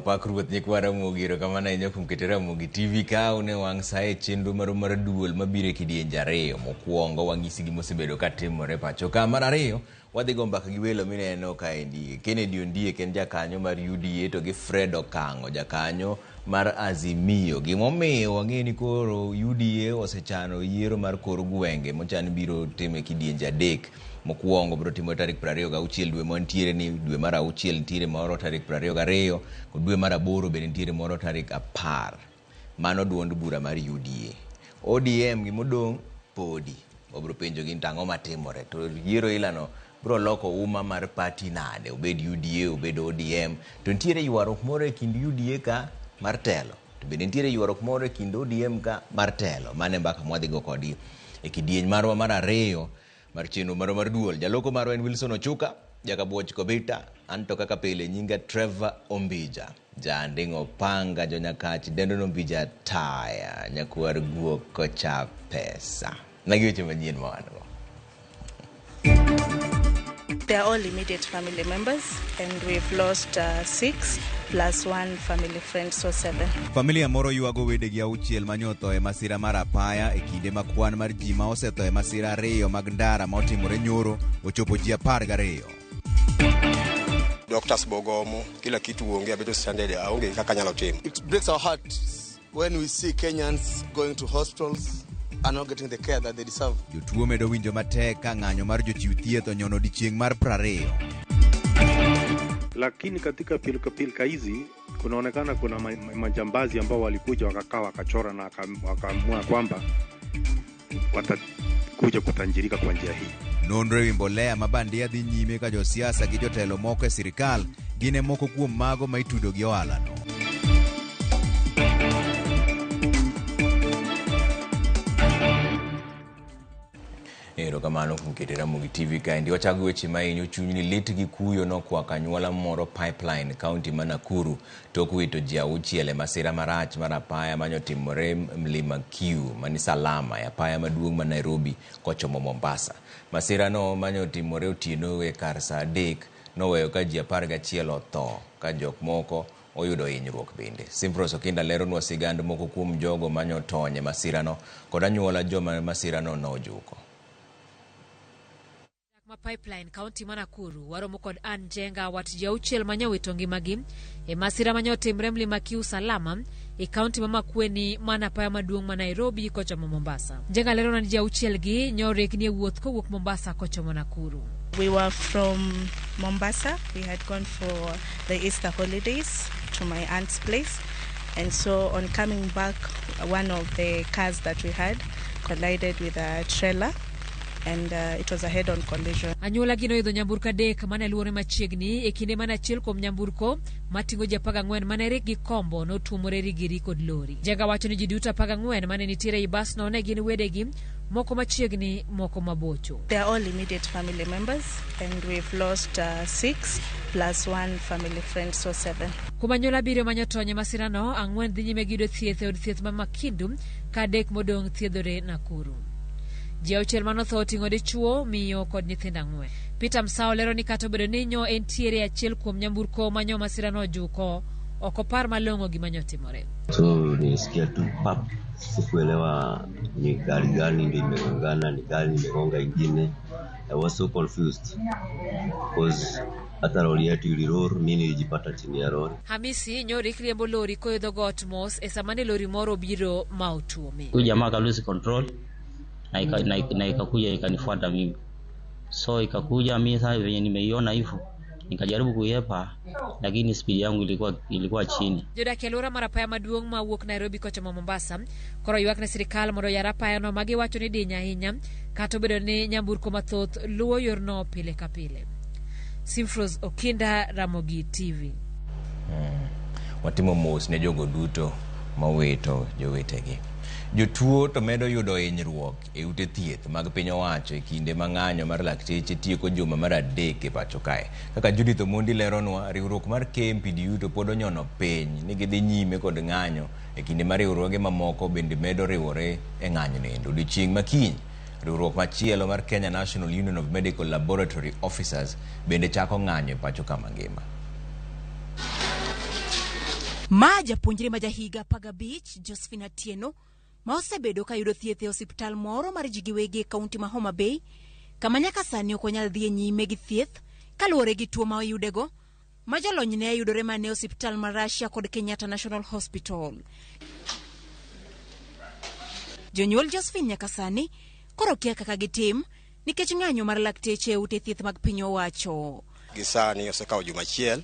Opak Ruoth nyikwa Ramogi, erokamano ahinya kuom keto Ramogi TV ka une wang' sa e chenro marwa mar duol mabiro e kidienje ariyo. Mokwongo wang'isi gima osebedo ka timore pacho ka. Mar ariyo, wadhi go mbaka gi welo mineno kaendi. Kennedy Ondiek en jakanyo mar UDA to gi Fred Okang'o jakanyo mar Azimio. Gimomiyo wang'e ni koro UDA osechano yiero mar kor gwenge mochan biro timo e kidienje adek. Mokwongo biro timore tarik 26 dwe mantiere ni dwe mar auchiel nitiere moro tarik 22 kod dwe mar aboro bende nitiere moro tarik 10. Mano duond bura mar UDA. ODM gimodong' podi. Wabiro penjogi ni to ang'o matimore to yiero ilano biro loko uma mar party nade obed UDA obed ODM to nitiere ywaruok moro e kind UDA ka mar telo to bende nitiere ywaruok moro e kind ODM ka mar telo. Mano e mbaka mwadhi go kodgi e kidieny marwa mar ariyo mar chenro marwa mar duol. Jaloko marwa en Wilson Ochuka, Jakabuoch Kobita, anto kaka pile nyinga Trevor Ombija. Janding'o panga jonyakach dendo nombija taya nyakwar guok kocha pesa. Magi weche manyien ma wan go. They are all immediate family members, and we've lost 6 plus 1 family friend, so 7. Familia moro ywago wedegi auchiel ma nyotho e masira mar apaya e kinde ma kwan mar ji ma osetho e masira ariyo mag ndara ma otimore nyoro ochopo ji 12. Doctors bogomo, kila kitu onge, abedo stranded, aonge kaka anyalo timo. It breaks our hearts when we see Kenyans going to hospitals and not getting the care that they deserve. Jotuo medo winjo matek ka ng'anyo mar jochiw thieth onyono odiechieng' mar 20. Lakini katika pilika pilika hizi kunaonekana kuna majambazi ambao walikuja wakakaa wakachora na wakaamua kwamba watakuja kutajirika kwa njia hii. Nonro ewi mbolea ma bandia dhi nyime ka josiasa gi jotelo moko e sirikal gin e moko kuom mago ma itudo gi ohalano. Erokamano kuom keto Ramogi TV kaendi. Wachako weche ma hinyo chuny ni lit gi kuyo nokwako anyuola moro Pipeline, kaunti ma Nakuru, tok wito ji auchiel e masira marach mar apaya manyotimore Mlima Kiu mani Salama e apaya maduong' ma Nairobi kochomo Mombasa. Masira no manyotimore otieno e kar saa 3 noweyo ka ji 11 otho ka jok moko oyudo hinyruok bende. Simfros Okinda leronwa sigand moko kuom jogo manyotony e masirano kod anyuola joma masirano nojuko. Ma Pipeline, kaunti ma Nakuru, waromo kod Ann Njenga, wat ji auchiel manyowito ngimagi e masira manyotimre Mlima Kiu Salama e kaunti ma Makueni mana apaya maduong' ma Nairobi kochomo Mombasa. Njenga lero ni ji auchiel gi nyorekni e wuoth kowuok Mombasa kochomo Nakuru. We were from Mombasa. We had gone for the Easter holidays to my aunt's place. And so on coming back, one of the cars that we had collided with a trailer, and it was a head-on collision. Anyuola gi noidho nyamburko adek mane luore machiegni e kinde mane achiel kuom nyamburko mating'o ji 14 mane rik gi kombo notuomore rigiri kod lori. Njenga wacho ni ji duto 14 mane nitiere ei basno ne gin wedegi, moko machiegni, moko mabocho. They are all immediate family members, and we've lost 6 plus 1 family friend, so 7. Kuom anyuola abiriyo manyotony e masirano, 4 dhi nyime gi yudo thieth e od thieth ma Makindu ka 3 modong' thiedhore Nakuru. Ji auchiel manotho oting'o dichuo, miyo kod nyithindo 4. Peter Msao lero ni kata obedo ni nyo entiere achiel kuom nyamburko manyo masirano ojuko, ok opar malong'o gima nyotimore. So nilisikia tu pap, sikuelewa ni gari gani ndio imegongana, ni gari imegonga ingine. I was so confused because hata lori yetu iliror, mimi nilijipata chini ya lori. Hamisi nyorik riembo lori koidho got mos e sama ne lori moro obiro ma otuome. Huyu jamaa aka lose control na ikakuja ikanifuata mimi. So ikakuja mimi sasa venye nimeiona hivyo nikajaribu kuiepa, lakini speed yangu ilikuwa chini. Jodak e alwora mar apaya maduong' ma wuok Nairobi kochomo Mombasa koro ywak ne sirikal mondo oyar apayano ma giwacho ni diny ahinya kata obedo ni nyamburko mathoth luwo yorno pile ka pile. Simfros Okinda, Ramogi TV. Watimo mos ne jogo duto mowito jowetegi. Jotuo to medo yudo hinyruok e ute thieth mag piny owacho e kinde ma ng'anyo mar lakteche tieko juma mar 3 e pacho kae. Kaka Judith Omondi leronwa, riwruok mar KMPDU to pod onyono piny ni gidhi nyime kod ng'anyo e kinde ma riwruoge mamoko bende medo riwore e ng'anyo nendo. Odiochieng' ma kiny, riwruok machielo mar Kenya National Union of Medical Laboratory Officers bende chako ng'anyo e pacho kama ngima. Ma japuonjre ma jahiga 15 Josephine Atieno ma osebedo ka yudo thieth e osiptal moro mar ji giwegi e kaunti ma Homa Bay, kama nyaka sani ok onyal dhi e nyime gi thieth kaluwore gi tuo ma oyudego ma jolony ne yudore mana e osiptal ma Russia kod Kenyatta National Hospital. Jonyuol Josephine nyaka sani koro kia kaka gitim nikech ng'anyo mar lakteche e ute thieth mag piny owacho. Gi sani osekawo juma achiel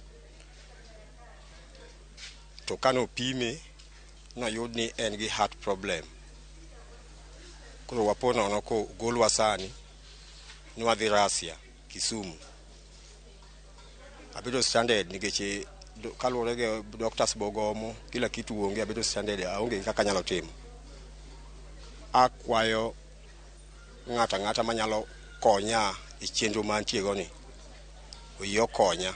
to kane opime noyud ni en gi heart problem. Koro wapo nono kogolwa sani ni wadhi Russia, Kisumu. Abedo stranded nikech kaluwore gi doctors bogomo kila kitu onge, abedo stranded, aonge kaka anyalo timo. Akwayo ng'ato ang'ata manyalo konya e chenro mantie go ni oyie okonya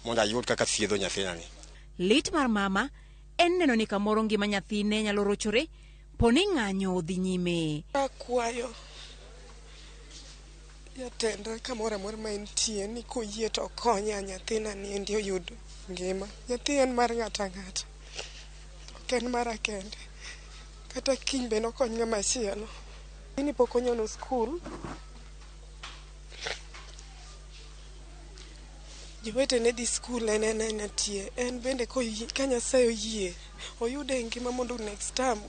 mondo ayud kaka thiedho nyathina ni. Lit mar mama en neno ni kamoro ngima nyathine nyalo rochore poni ng'anyo odhi nyime. Akwayo jatenda kamoro amora ma entie ni koyie to okonya nyathina ni endi oyud ngima. Nyathi en mar ng'ato ang'ata, ok en mara kende. Kata kiny be nokony ng'ama chielo. Nyathini pok onyono skul. Jowetene dhi skul en en tie. En bende ka Nyasaye oyie oyude ngima mondo next term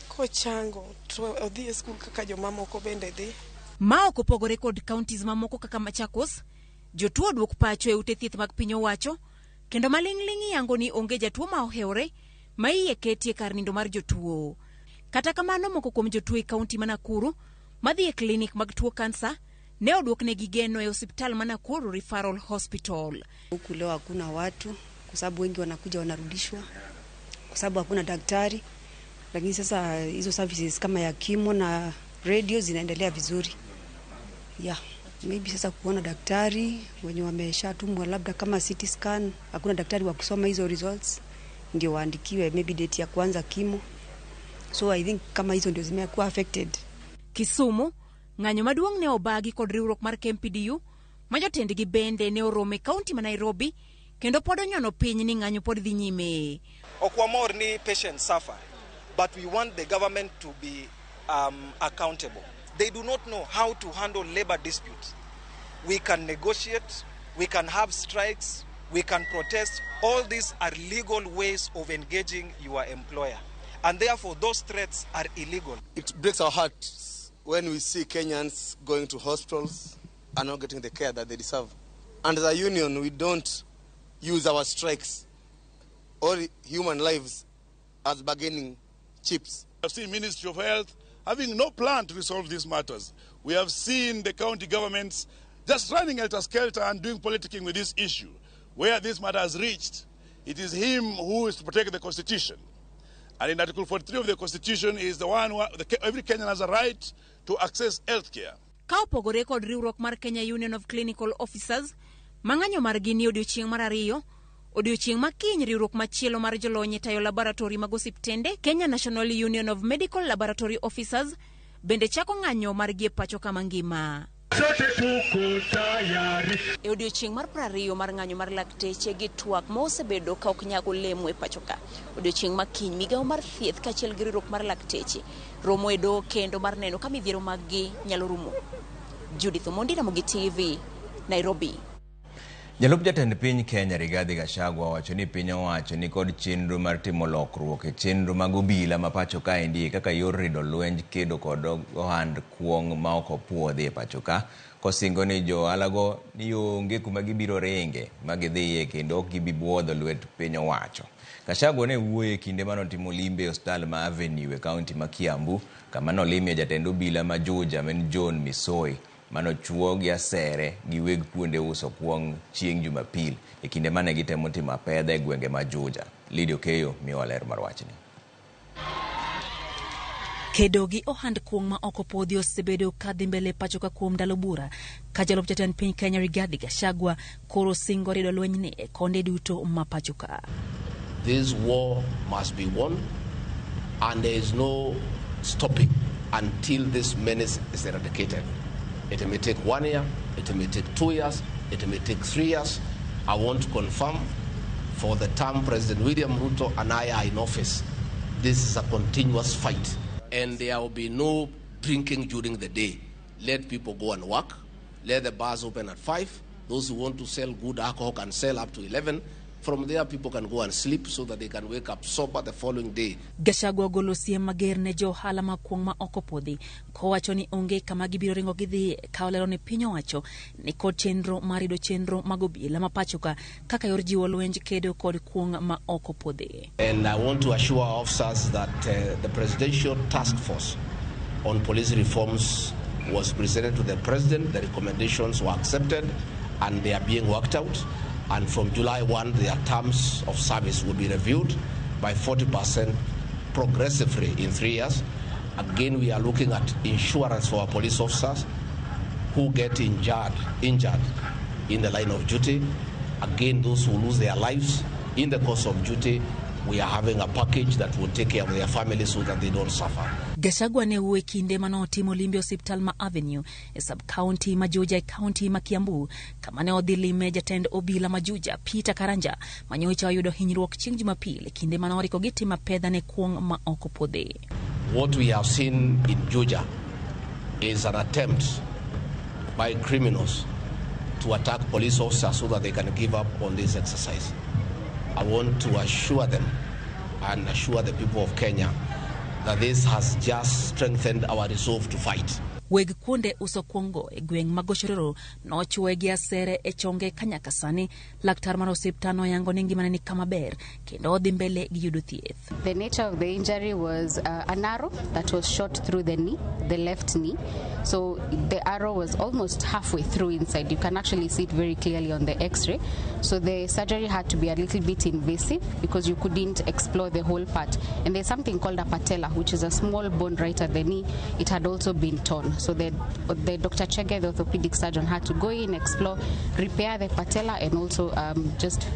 kochango to odhi e skul kaka jomamoko bende dhi. Ma ok opogore kod counties mamoko kaka Machakos, jotuo oduok pacho e ute thieth mag piny owacho, kendo maling'ling' iyango ni onge jatuo ma ohewore ma iye ketie kar nindo mar jotuo. Kata kamano moko kuom jotuo e kaunti ma Nakuru madhi e klinik mag tuo kansa ne oduoknegi geno e osiptal ma Nakuru Referral Hospital. Huku leo hakuna watu kwa sababu wengi wanakuja wanarudishwa kwa sababu hakuna daktari, lakini sasa hizo services kama ya chemo na radio zinaendelea vizuri. Yeah, maybe sasa kuona daktari wenye wameshatumwa labda kama CT scan, hakuna daktari wa kusoma hizo results ndio waandikiwe maybe date ya kwanza chemo. So I think kama hizo ndio zimekuwa affected. Kisumu, ng'anyo maduong' ne obagi kod riwruok mar KMPDU ma jotendgi bende ne oromo e kaunti ma Nairobi kendo pod onyono piny ni ng'anyo pod dhi nyime. Ok wamor ni patients suffer, but we want the government to be accountable. They do not know how to handle labor disputes. We can negotiate, we can have strikes, we can protest. All these are legal ways of engaging your employer. And therefore, those threats are illegal. It breaks our hearts when we see Kenyans going to hospitals and not getting the care that they deserve. And as a union, we don't use our strikes or human lives as bargaining chips. I've seen Ministry of Health having no plan to resolve these matters. We have seen the county governments just running helter-skelter and doing politicking with this issue. Where this matter has reached, it is him who is to protect the Constitution. And in Article 43 of the Constitution is the one who, every Kenyan has a right to access health care. Ka opogore kod riwruok mar Kenya Union of Clinical Officers, ma ng'anyo margi ni odiochieng' mar ariyo, odiochieng' ma kiny riwruok machielo mar jolony e tayo laboratory mag osiptende, Kenya National Union of Medical Laboratory Officers, bende chako ng'anyo margi e pacho kama ngima. E odiochieng' mar 20 mar ng'anyo mar lakteche gi twak ma osebedo ka ok nyag olemo e pacho ka. Odiochieng' ma kiny migawo mar thieth kaachiel gi riwruok mar lakteche romo e doho kendo mar neno ka midhiero mag-gi nyalo rumo. Judith Omondi, Ramogi TV, Nairobi. Jalup jatend piny Kenya Rigathi Gachagua owacho ni piny owacho ni kod chenro mar timo lokruok e chenro mag obila ma pacho kaendi kaka yor rido lwenj kedo kod ohand kuong' ma ok opuodhi e pacho ka, kosingo ni jo ohalago ni onge kuma gibiro ringe ma gidhiye kendo ok gibi buodho lwet piny owacho. Gachagua ne wuoyo e kinde manotimo limbe e osiptal ma Avenue e kaunti ma Kiambu, kama nolimie jatend obila ma Juja ma en John Misoi manochuo gi asere gi weg kuonde uso kuong' chieng' Jumapil e kinde mane gitemo timo apedha e gwenge ma Juja. Lydia Okeyo miyowa ler mar wachni. Kedo gi ohand kuong' ma ok opuodhi osebedo ka dhi mbele pacho ka kuom ndalo bura ka jalup jatend piny Kenya Rigathi Gachagua koro singo rido lwenyni e konde duto ma pacho ka. This war must be won and there is no stopping until this menace is eradicated. It may take 1 year, it may take 2 years, it may take 3 years. I want to confirm For the term President William Ruto and I are in office, this is a continuous fight. And there will be no drinking during the day. Let people go and work. Let the bars open at 5. Those who want to sell good alcohol can sell up to 11. From there, people can go and sleep so that they can wake up sober the following day. Gachagua ogolo siem mager ne jo ohala mag kuong' ma ok opwodhi kowacho ni onge kama gibiro ringo gidhiye ka olero ni piny owacho ni kod chenro mar rido chenro mag obila ma pachoka kaka yor jiwo lwenj kedo kod kuong' ma ok opwodhi. And I want to assure our officers that the Presidential Task Force on Police Reforms was presented to the President. The recommendations were accepted and they are being worked out. And from July 1, their terms of service will be reviewed by 40% progressively in 3 years. Again, we are looking at insurance for our police officers who get injured in the line of duty. Again, those who lose their lives in the course of duty, we are having a package that will take care of their families so that they don't suffer. Gachagua ne wuoyo e kinde mane otimo limbe osiptal ma Avenue e sub-county ma Juja e county ma Kiambu kama ne odhi lime jatend obila ma Juja Peter Karanja manyocha oyudo hinyruok chieng' Jumapil e kinde mane oriko gitimo apedha ne kuong' ma ok opwodhi. What we have seen in Juja is an attempt by criminals to attack police officers so that they can give up on this exercise. I want to assure them and assure the people of Kenya that this has just strengthened our resolve to fight. Weg kuonde uso kuongo e gweng' mag Gochororo nochuoye gi asere e chonge ka nyaka sani laktar mar osiptal noyango ni ngimane ni kama ber kendo odhi mbele gi yudo thieth. The nature of the injury was an arrow that was shot through the knee, the left knee. So the arrow was almost halfway through inside. You can actually see it very clearly on the x-ray. So the surgery had to be a little bit invasive because you couldn't explore the whole part. And there's something called a patella, which is a small bone right at the knee. It had also been torn. So the Dr. Chege, the orthopedic surgeon, had to go in, explore, repair the patella, and also just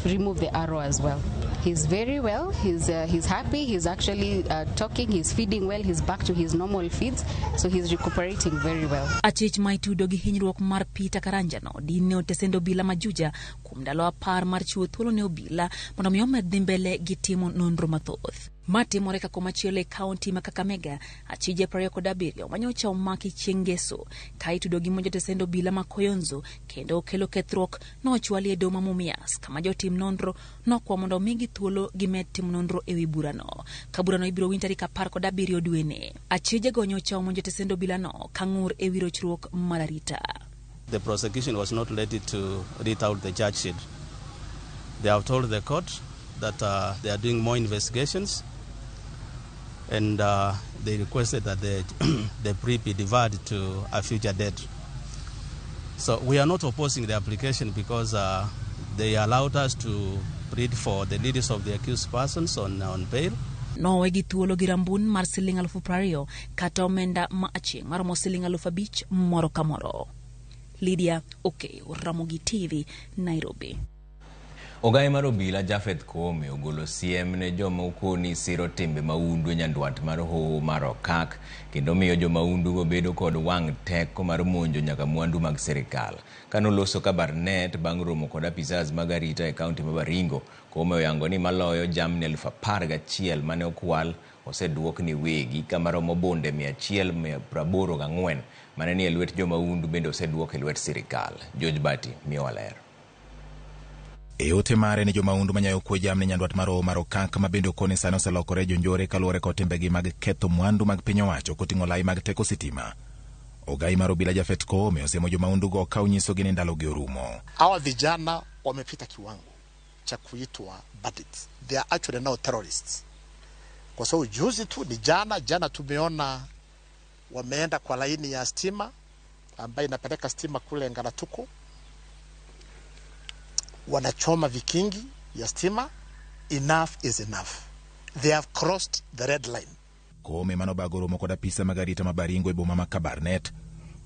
remove the arrow as well. He's very well. He's happy. He's actually talking. He's feeding well. He's back to his normal feeds. So he's recuperating very well. Achich ma itudo gi hinyruok mar Peter Karanja no din ne otesend obila ma Juja kuom ndalo 10 mar chiwo thuolo ne obila mondo mi omed dhi mbele gi timo nonro mathoth. Matimore ka komachielo e kaunti ma Kakamega, achije 27 manyocha omaki chieng' Ngeso ka itudo gi monjo tesend obila ma Koyonzo kendo okelo kethruok nochwali e doho ma Mumias kama jotim nonro nokwa mondo omigi thuolo gimed timo nonro ewi burano. Ka burano ibiro winj tarik 17 dweni. Achije go nyocha omonjo tesend obila no ka ng'ur ewi rochruok mar arita. The prosecution was not ready to read out the charge sheet. They have told the court that they are doing more investigations, and they requested that the plea be deferred to a future date. So we are not opposing the application because they allowed us to plead for the release of the accused persons on bail. Nowe gi thuolo gi rambun mar siling 20,000 kata omenda ma achieng' maromo siling 5,000 moro ka moro. Lydia Okeyo, Ramogi TV, Nairobi. Ogai mar obila Japheth Koome ogolo siem ne joma okoni siro timbe mahundu e nyandwat mar hoho mar Okak kendo miyo jomahundugo bedo kod wang' teko mar monjo nyaka mwandu mag sirikal. Kanoloso Kabarnet bang' romo kod apisas mag arita e kaunti ma Baringo, Koome oyango ni maloyo jamni 11,000 mane okwal oseduok ni wegi kamaromo bunde 184 mane ni e lwet jomahundu bende oseduok e lwet sirikal. George Bati miyowa ler. E ote mare ne jomahundu manyayo kwe jamni nyandwat mar hoho mar Okak ma bende okoni sani oselokore jonjore kaluwore kod timbegi mag ketho mwandu mag piny owacho koting'o lai mag teko sitima. Ogai mar obila Japheth Koome osemo jomahundugo ka onyisogi ni ndalogi orumo. Hawa vijana wamepita kiwango cha kuitwa bandits. They are actually now terrorists. Kwa sababu juzi tu ni jana tumeona wameenda kwa laini ya stima ambayo inapeleka stima kule Ngalatuko. Wanachoma vikingi ya stima. Enough is enough. They have crossed the red line. Koome manobago romo kod apisa mag arita ma Baringo e boma ma Kabarnet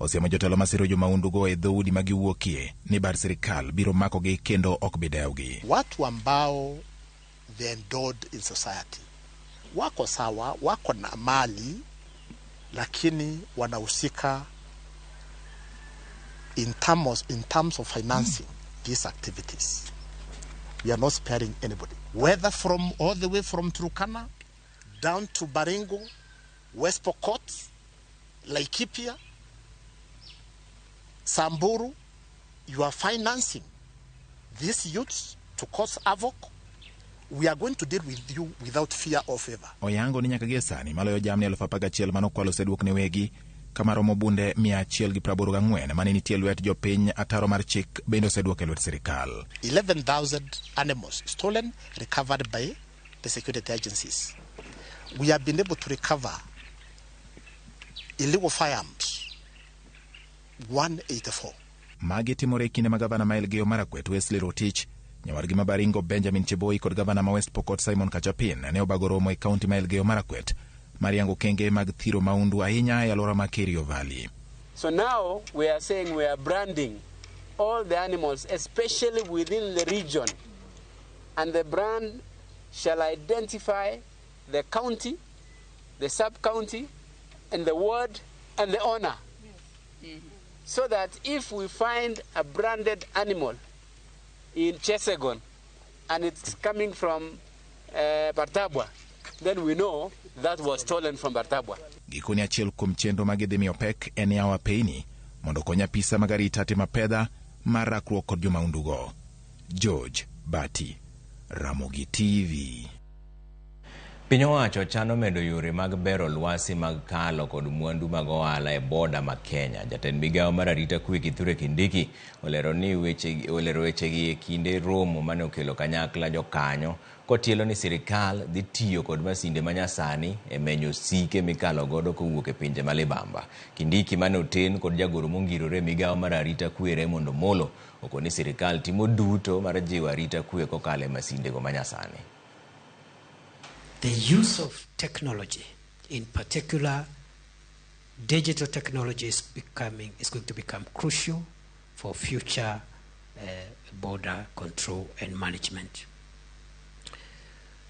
osiemo jotelo masiro jomahundugo e dhoudi ma giwuokie ni bar sirikal biro makogi kendo ok bi dewgi. Watu ambao they endowed in society wako sawa, wako na mali, lakini wanahusika in terms of financing these activities. We are not sparing anybody. Whether from all the way from Turkana down to Baringo, West Pokot, Laikipia, Samburu, you are financing these youths to cause havoc. We are going to deal with you without fear or favor. Oyango ni nyaka gie sani maloyo jamni 11,000 manokwalo oseduok ne wegi kamaromo bunde 184 mane nitie lwet jopiny ataro mar chik bende oseduok e lwet sirikal. 11,000 animals stolen, recovered by the security agencies. We have been able to recover illegal firearms 184. Magi timore e kinde ma gavana ma Elgeyo Marakwet Wesley Rotich, nyawadgi ma Baringo Benjamin Cheboi kod gavana ma West Pokot Simon Kachapin ne obago romo e kaunti ma Elgeyo Marakwet mar yango okenge mag thiro maundu ahinya e alwora ma Kerio Valley. So now we are saying we are branding all the animals, especially within the region. And the brand shall identify the county, the sub-county, and the ward, and the owner. Yes. So that if we find a branded animal in Chesegon, and it's coming from Bartabwa, then we know that was stolen from Bartabwa. Gikoni achiel kuom chenro ma gidhi miyo pek en yawo apeyni mondo okony apisa mag arita timo apedha mar rakruok kod jomaundugo. George Bati, Ramogi TV. Piny owacho chano medo yore mag bero lwasi mag kalo kod mwandu mag ohala e boda ma Kenya. Jatend migawo mar arita kwe Kithure Kindiki olero wechegi e kinde romo mane okelo kanyakla jokanyo kotielo ni sirikal dhi tiyo kod masinde manyasani e menyo sike mikalo godo kowuok e pinje ma libamba. Kindiki mane oten kod jagoro mongirore e migawo mar arita kwe Raymond Omolo okoni sirikal timo duto mar jiwo arita kwe kokalo e masindego manyasani. The use of technology, in particular digital technology, is going to become crucial for future border control and management.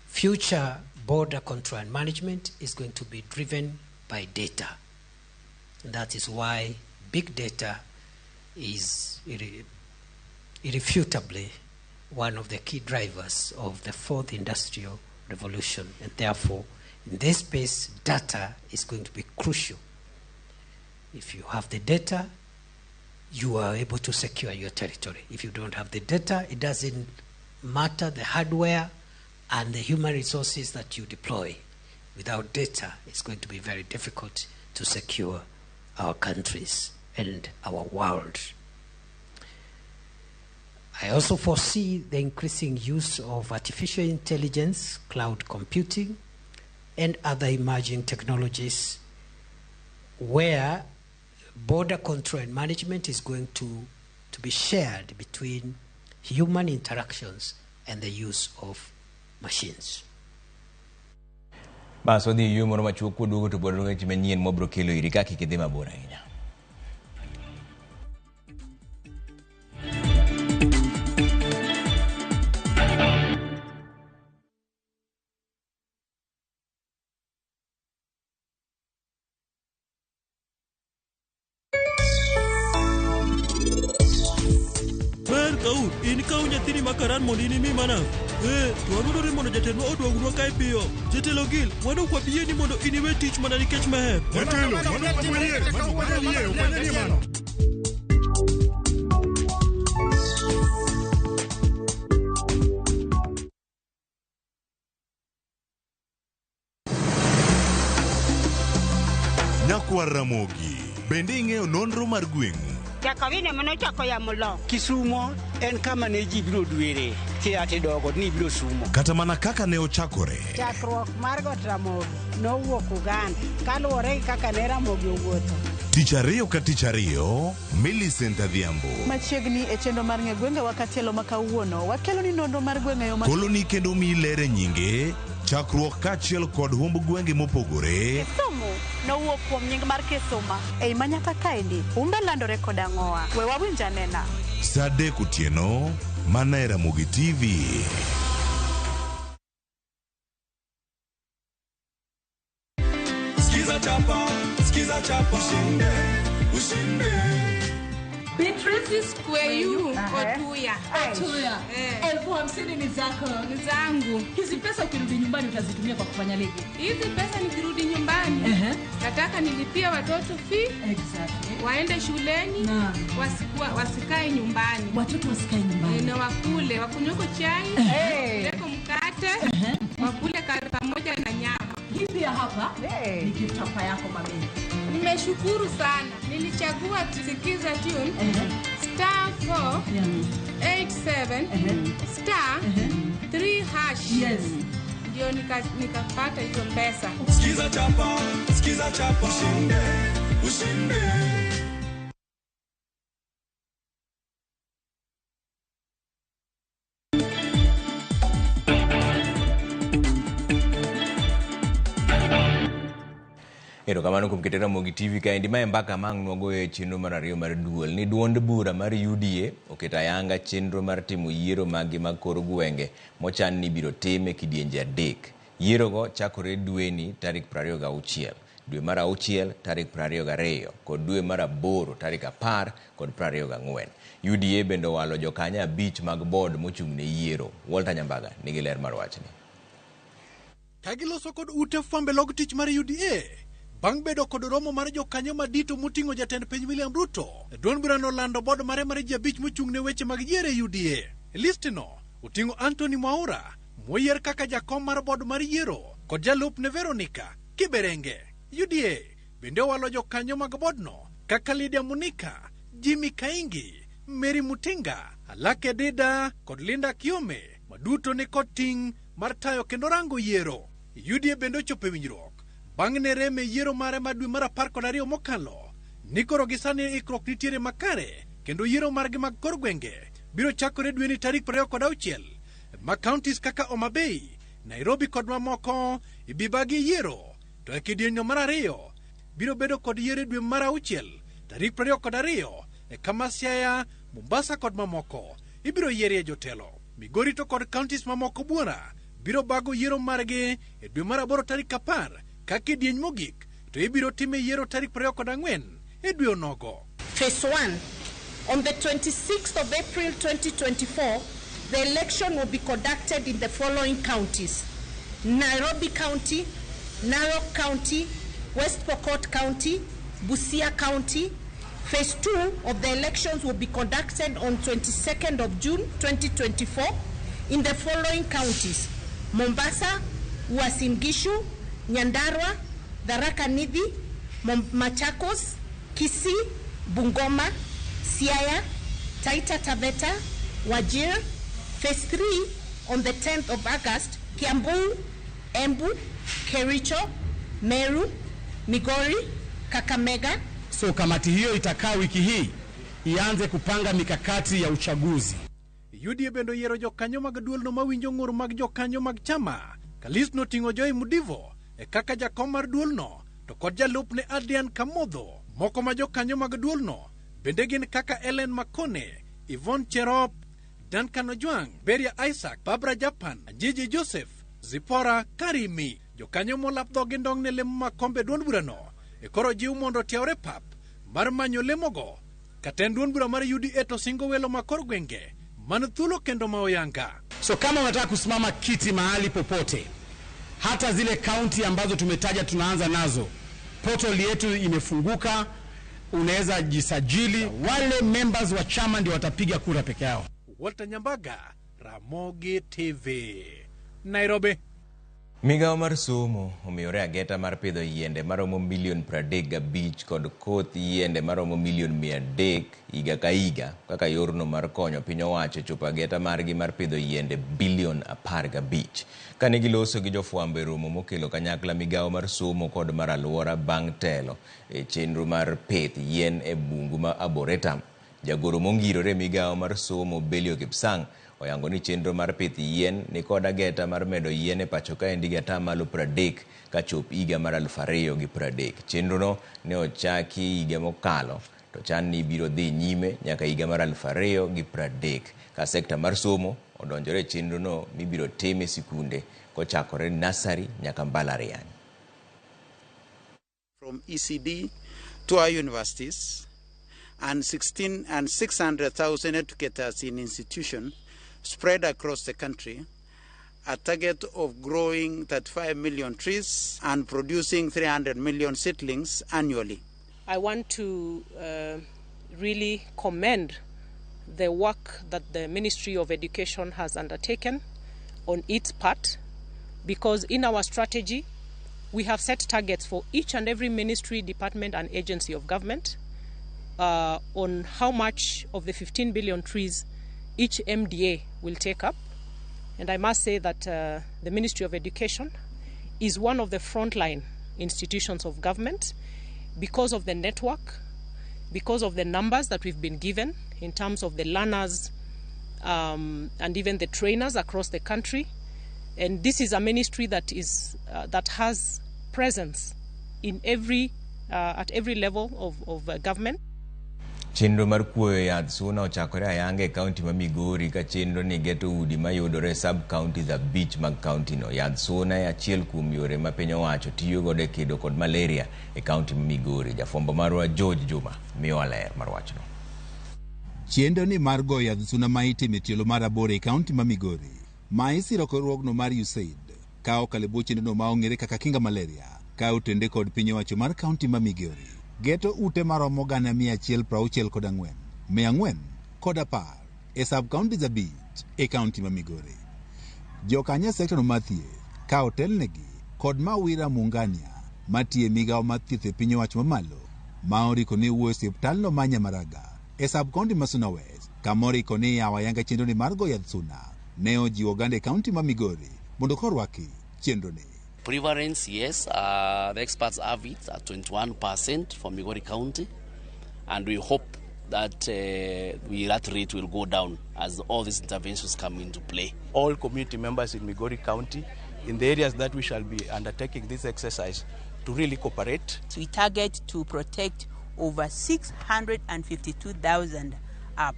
Future border control and management is going to be driven by data. And that is why big data is irrefutably one of the key drivers of the fourth industrial revolution, and therefore in this space data is going to be crucial. If you have the data, you are able to secure your territory. If you don't have the data, it doesn't matter the hardware and the human resources that you deploy. Without data, it's going to be very difficult to secure our countries and our world. I also foresee the increasing use of artificial intelligence, cloud computing, and other emerging technologies where border control and management is going to be shared between human interactions and the use of machines. Bas wadhi yueyo moro machuok kwaduogo to biro weche manyien mwabiro kelo iri ka kik idhi mabor ahinya. In kaw nyathini makaran mondo in imi mana. To wadwaro mondo jatendwa oduognwa kae piyo. Jatelo Gil, wan ok wabi yieni mondo in iwe tich mana nikech Meher. Jatelo, mano ok wayie, mano ok wanyal yie, ok wanyal yie mano. Nyakwar Ramogi, bende ing'eyo nonro mar gweng'u? Jakawine manochako yamo lo. Kisumo en kama ne ji biro dwere kia tidogo ni biro sumo. Kata mana kaka ne ochakore. Chakruok mar got Ramogi nowuok Uganda kaluwore gi kaka ne Ramogi owuotho. Tich ariyo ka tich ariyo, Millicent Adhiambo. Machiegni e chenro mar ng'e gwenge wa katielo ma kawuono, wakelo ni nonro mar gwenge yo ma Koloni kendo mi lere nyinge, chakruok kaachiel kod humb gwenge mopogore. Kisumu nowuok kuom nying mar Kisuma. Ei manyaka kaendi, humbe landore kod ang'owa. We wawinj anena. Saa 3 otieno, mana e Ramogi TV. Skiza chapa, skiza chapa, ushinde, ushinde. Beatrice Kweyu Otuya. Otuya. 50,000 ni zako. Ni zangu. Hizi pesa ukirudi nyumbani utazitumia kwa kufanya nini? Hizi pesa nikirudi nyumbani nataka nilipie watoto fee. Exactly. Waende shuleni, wasikae nyumbani. Watoto wasikae nyumbani. Na wakule, wakunyweko chai, leko mkate, wakule pamoja na nyama. Hii pia hapa ni gift hapa yako mami. Nimeshukuru sana. Nilichagua Sikiza tune star 4 87 star 3 hash. Yes. Ndio nikapata hizo pesa. Sikiza chapa, sikiza chapa, ushinde, ushinde. Erokamano kuom keto Ramogi TV kaendi. Mae mbaka ma ang' nwagoyo e chenro mar ariyo mar duol ni duond bura mar UDA oketo ayanga chenro mar timo yiero maggi mag kor gwenge mochan ni ibiro tim e kidienje adek. Yierogo chakore dweni tarik 26, dwe mar 6 tarik 22 kod dwe mar 8 tarik 10 kod 24. UDA bende owalo jokanyo 5 mag board mochung' ne yiero. Walter Nyambaga nigi ler mar wachni. Kagiloso kod ute fwambe log tich mar UDA bang' bedo kod romo mar jokanyo madito moting'o jatend piny William Ruto, duond burano olando bod mare mar ji 5 mochung' ne weche mag yiero e UDA. Listno oting'o Anthony Mwaura moyier kaka jakom mar bod mar yiero kod jalupne Veronica Kiberenge. UDA bende owalo jokanyo mag bodno kaka Lydia Munika, Jimmy Kaingi, Mary Mutinga, Alake Dida kod Linda Kiome, maduto ni kod ting' mar tayo kendo rango yiero. UDA bende ochopo e winjruok bang' ne rem e yiero mare ma dwe mar 12 mokalo ni koro gi sani ikruok nitiere makare kendo yiero margi mag kor gwenge biro chakore dweni tarik 26 ma counties kaka Homa Bay, Nairobi kod mamoko ibibagi yiero. To e kidienyo mar 2 biro bedo kod yiero e dwe mar 6 tarik 22 e kama Siaya, Mombasa kod mamoko ibiro yierie jotelo. Migori to kod counties mamoko buora biro bago yiero margi e dwe mar 8 tarik 10 ka kidieny mogik to ibiro time yiero tarik 24 e dwe onogo. Phase 1. On the 26th of April 2024, the election will be conducted in the following counties: Nairobi County, Narok County, West Pokot County, Busia County. Phase 2 of the elections will be conducted on 22nd of June 2024 in the following counties: Mombasa, Uasin Gishu, Nyandarua, Tharaka Nithi, Machakos, Kisii, Bungoma, Siaya, Taita Taveta, Wajir. Phase 3 on the 10th of August, Kiambu, Embu, Kericho, Meru, Migori, Kakamega. So kamati hiyo itakaa wiki hii ianze kupanga mikakati ya uchaguzi. UDA bende oyiero jokanyo mag duolno mawinjo ng'ur mag jokanyo mag chama. Ka list noting'o Joy Mudivo e kaka jakom mar duolno to kod jalupne Adrian Kamodho. Moko ma jokanyo mag duolno bende gin kaka Ellen Makone, Yvonne Cherop, Duncan Ojwang, Beria Isaac, Barbara Japan, Anjiji Joseph, Zipora Karimi. Jokanyo molap dhogi ndong' ne lemo makombe duond burano e koro jiw mondo otiewre pap mar manyo lemogo. Katend duond bura mar UDA to singo welo ma kor gwenge man thuolo kendo ma oyanga. So kama unataka kusimama kiti mahali popote, hata zile kaunti ambazo tumetaja tunaanza nazo, portal yetu imefunguka, unaweza jisajili. Wale members wa chama ndio watapiga kura peke yao. Walter Nyambaga, Ramogi TV, Nairobi. Migawo mar somo omiyore ageta mar pidho yiende maromo milion 35 kod koth yiende maromo milion 300 higa ka higa kaka yorno mar konyo piny owacho chopo ageta margi mar pidho yiende bilion 15. Kane giloso gi jofwambo e romo mokelo kanyakla migawo mar somo kod mar alwora bang' telo e chenro mar pith yien e bungu ma Arboretum, jagoro mongirore migawo mar somo Belio Kipsang oyango ni chenro mar pith yien ni kod ageta mar medo yien e pacho kaendi gi 30% kachop higa mar 2030. Chenrono ne ochaki higa mokalo to chan ni biro dhi nyime nyaka higa mar 2030 ka sekta mar somo odonjore e chenrono mibiro tim e sikunde kochakore nursery nyaka mbalariany. From ECD to our universities and 16 and 600,000 educators in institutions spread across the country, a target of growing 35 million trees and producing 300 million seedlings annually. I want to really commend the work that the Ministry of Education has undertaken on its part, because in our strategy, we have set targets for each and every ministry, department, and agency of government on how much of the 15 billion trees each MDA will take up. And I must say that the Ministry of Education is one of the frontline institutions of government because of the network, because of the numbers that we've been given in terms of the learners and even the trainers across the country. And this is a ministry that is that has presence in every at every level of government. Chenro mar kuoyo yadh suna ochakore ayanga e kaunti ma Migori ka chenro ni geto udi mayudore e sub counties 5 mag kaunti no. Yadh suna e achiel kuom yore ma piny owacho tiyo godo e kedo kod malaria e kaunti ma Migori. Jafwambo marwa George Juma miyowa ler mar wachno. Chenro ni mar goyo yadh suna ma itimo e tielo mar 8 e kaunti ma Migori ma isiro kod riwruogno mar USAID ka okalo e bwo chenrono ma ong'ere kaka Kinga Malaria ka otende kod piny owacho mar kaunti ma Migori. Geto ute maromo 164,410 e sub-counties 5 e kaunti ma Migori. Jokanyo e sekta no mar thieth ka otelnegi kod Mawira Mungania matiyo e migawo mar thieth e piny owacho mamalo ma oriko ni wuoyo e osiptalno ma Nyamaraga e sub-county ma Suna West kama oriko ni yawo ayanga chenro ni mar goyo yadh suna ne ojiwo oganda e kaunti ma Migori mondo korwaki chenro ni. Prevalence, yes, the experts have it at 21% for Migori County, and we hope that that rate will go down as all these interventions come into play. All community members in Migori County, in the areas that we shall be undertaking this exercise, to really cooperate. We target to protect over 652,000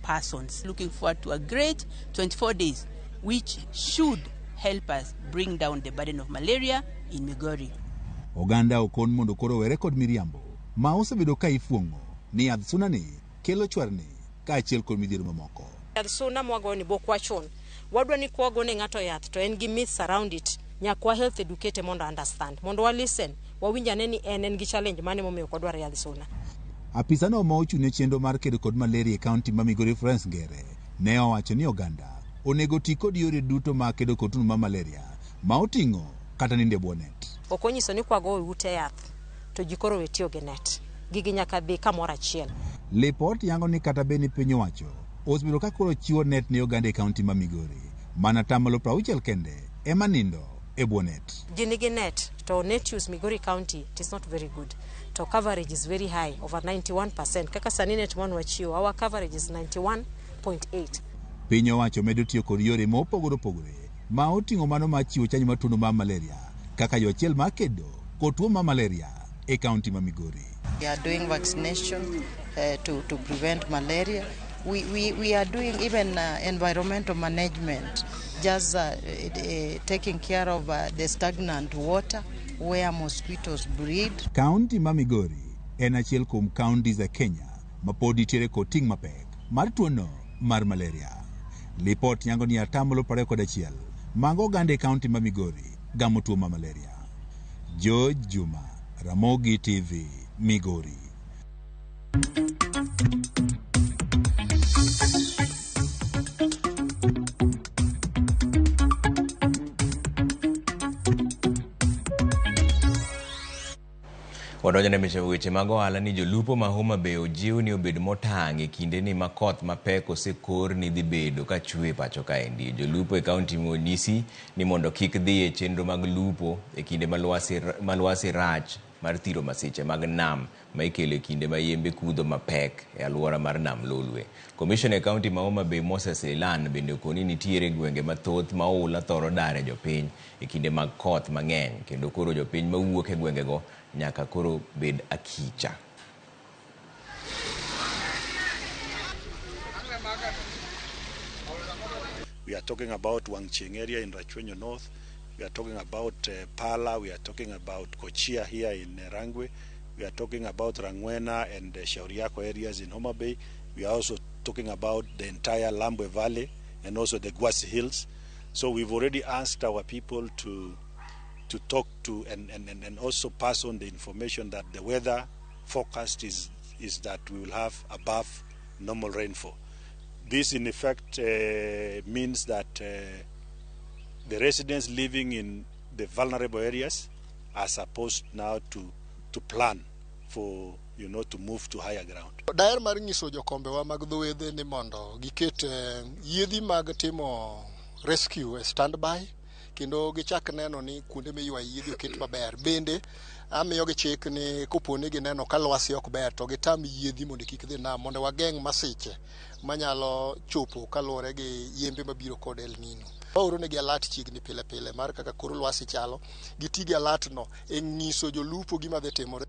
persons. Looking forward to a great 24 days, which should help us bring down the burden of malaria in Migori. Oganda okon mondo koro were kod miriambo ma osebedo ka ifuong'o ni yadh suna ni kelo chwarni kaachiel kod midhiero mamoko. Yadh suna mwago ni bok wachon. Wadwa ni kwago ne ng'ato yath to en gi myths around it. Nyaka health educate mondo understand. Mondo wa listen, wawinj ane ni en gi challenge mane momiyo ok wadwar yadh suna. Apisano ma ochung' ne chenro mar kedo kod malaria e kaunti ma Migori Florence Ngere ne owacho ni oganda onego ti kod yore duto mag kedo kod tuo mar malaria ma oting'o kata nindo e bwo net. Ok onyiso ni kwago ute yath to ji koro we tiyo gi net. Gigi nyaka dhi kamoro achiel. Lipot yango ni kata bed ni piny owacho osebedo ka koro chiwo net ne oganda e kaunti ma Migori, mana 60% kende ema nindo e bwo net. Ji nigi net to net use Migori County it is not very good. To coverage is very high, over 91%. Kaka sani net mwan wachiwo, our coverage is 91.8. Piny owacho medo tiyo kod yore mopogore opogore ma oting'o mano mar chiwo chanjo mar tuo mar malaria kaka yo achiel mar kedo kod tuo mar malaria e kaunti ma Migori. We are doing vaccination to prevent malaria. We are doing even environmental management, just taking care of the stagnant water where mosquitoes breed. Kaunti ma Migori en achiel kuom counties e Kenya ma pod nitiere kod ting' mapek mar tuono mar malaria. Lipot yango ni 21% mag oganda e kaunti ma Migori gamo tuo mar malaria. George Juma, Ramogi TV, Migori. Wadonjo ne weche mag ohala ni jolupo ma Homa Bay ojiw ni obed motang' e kinde ni ma koth mapek osekor ni dhi bedo ka chwe pacho kaendi. Jolupo e kaunti onyisi ni mondo kik dhi e chenro mag lupo e kinde ma lwasi rach mar thiro masiche mag nam ma ikelo e kinde ma yembe kudho mapek e alwora mar nam Lolwe. Komishona e kaunti ma Homa Bay Moses Ilan bende okoni nitiere gwenge mathoth ma oula thoro dare jopiny e kinde mag koth mang'eny kendo koro jopiny mawuok e gwengego nyaka koro bed akicha. We are talking about Wangchieng area in Rachuonyo North. We are talking about Pala. We are talking about Kochia here in Rangwe. We are talking about Rangwena and Shauriako areas in Homa Bay. We are also talking about the entire Lambwe Valley and also the Gwasi Hills. So we've already asked our people to talk to and also pass on the information that the weather forecast is that we will have above normal rainfall. This in effect means that the residents living in the vulnerable areas are supposed now to plan for, you know, to move to higher ground. Daher mar nyiso jokombewa mag dho wedhe ni mondo giket yiedhi mag timo rescue e standby kendo gichak neno ni kuonde miywaye yiedhi oket maber. Bende amiyogi chik ni kopo ni gineno ka lwasi ok ber to gitam yiedhi mondo kik dhi nam mondo wageng' masiche manyalo chopo kaluwore gi yembe mabiro kod El Nino. Waoro negi alert chiegni pile pile mar kaka kor lwasi chalo, giti gi alert no e nyiso jolupo gima dhi timore.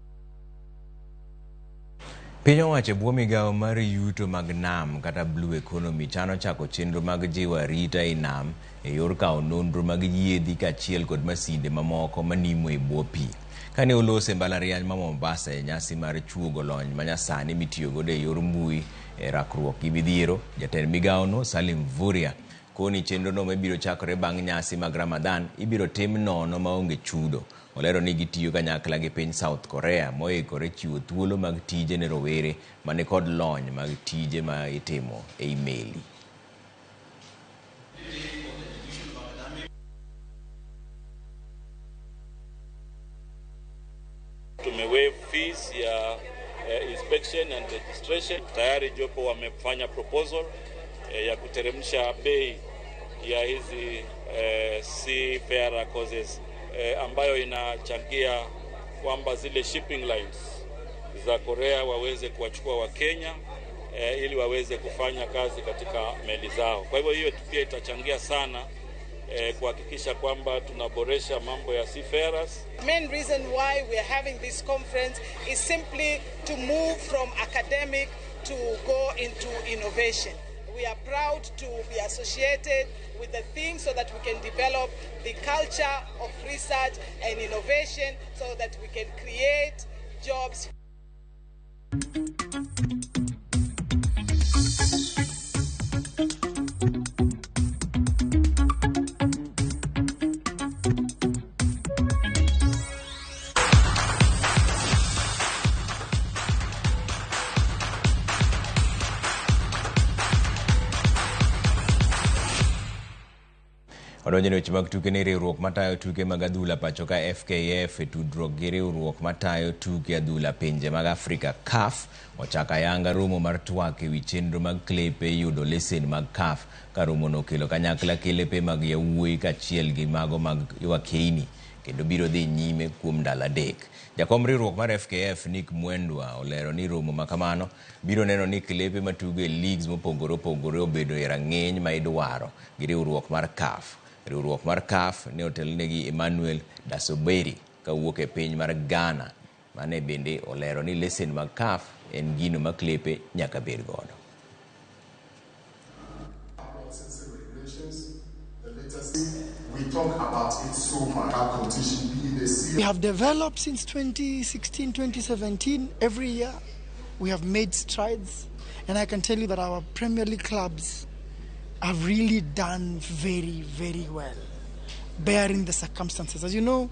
Piny owacho e bwo migawo mar yuto mag nam kata Blue Economy chano chako chenro mag jiwo arita e nam e yor kawo nonro mag yiedhi kaachiel kod masinde mamoko manimo e bwo pi. Kane olose e mbalariany ma Mombasa e nyasi mar chuogo lony manyasani mitiyogodo e yor mbui e rakruok gi midhiero, jatend migawono Salim Mvurya koni chenrono mabiro chakore bang' nyasi mag Ramadan ibiro tim nono maonge chudo. Olero ni gitiyo kanyakla gi piny South Korea moikore chiwo thuolo mag tije ne rowere mani kod lony mag tije ma itimo ei meli. Tumewaive fees ya inspection and registration. Tayari jopo wamefanya proposal ya kuteremsha bei ya hizi seafarer courses ambayo inachangia kwamba zile shipping lines za Korea waweze kuwachukua wa Kenya ili waweze kufanya kazi katika meli zao. Kwa hivyo hiyo pia itachangia sana kuhakikisha kwamba tunaboresha mambo ya seafarers. The main reason why we are having this conference is simply to move from academic to go into innovation. We are proud to be associated with the theme so that we can develop the culture of research and innovation so that we can create jobs. Odonjo ne weche mag tuke ni riwruok matayo tuke mag adhula pacho ka FKF e tudruok gi riwruok matayo tuke adhula pinje mag Afrika CAF ochako ayanga romo mar twak ewi chenro mag klepe yudo lesen mag CAF ka romono okelo kanyakla klepe mag yawuoyi kaachiel gi mago mag wakeini kendo biro dhi nyime kuom ndalo 3. Jakom riwruok mar FKF Nick Mwendwa olero ni romo makamano biro neno ni klepe matugo e leagues mopogore opogore obedo e rang'iny ma idwaro gi riwruok mar CAF. Riwruok mar CAF ne otelnegi Emmanuel Dasoberi kawuok e piny mar Ghana mane bende olero ni lesen mag CAF en gino ma klepe nyaka bed godo. We talk about it so much. Our competition, be the We have developed since 2016, 2017. Every year we have made strides, and I can tell you that our Premier League clubs have really done very, very well, bearing the circumstances. As you know,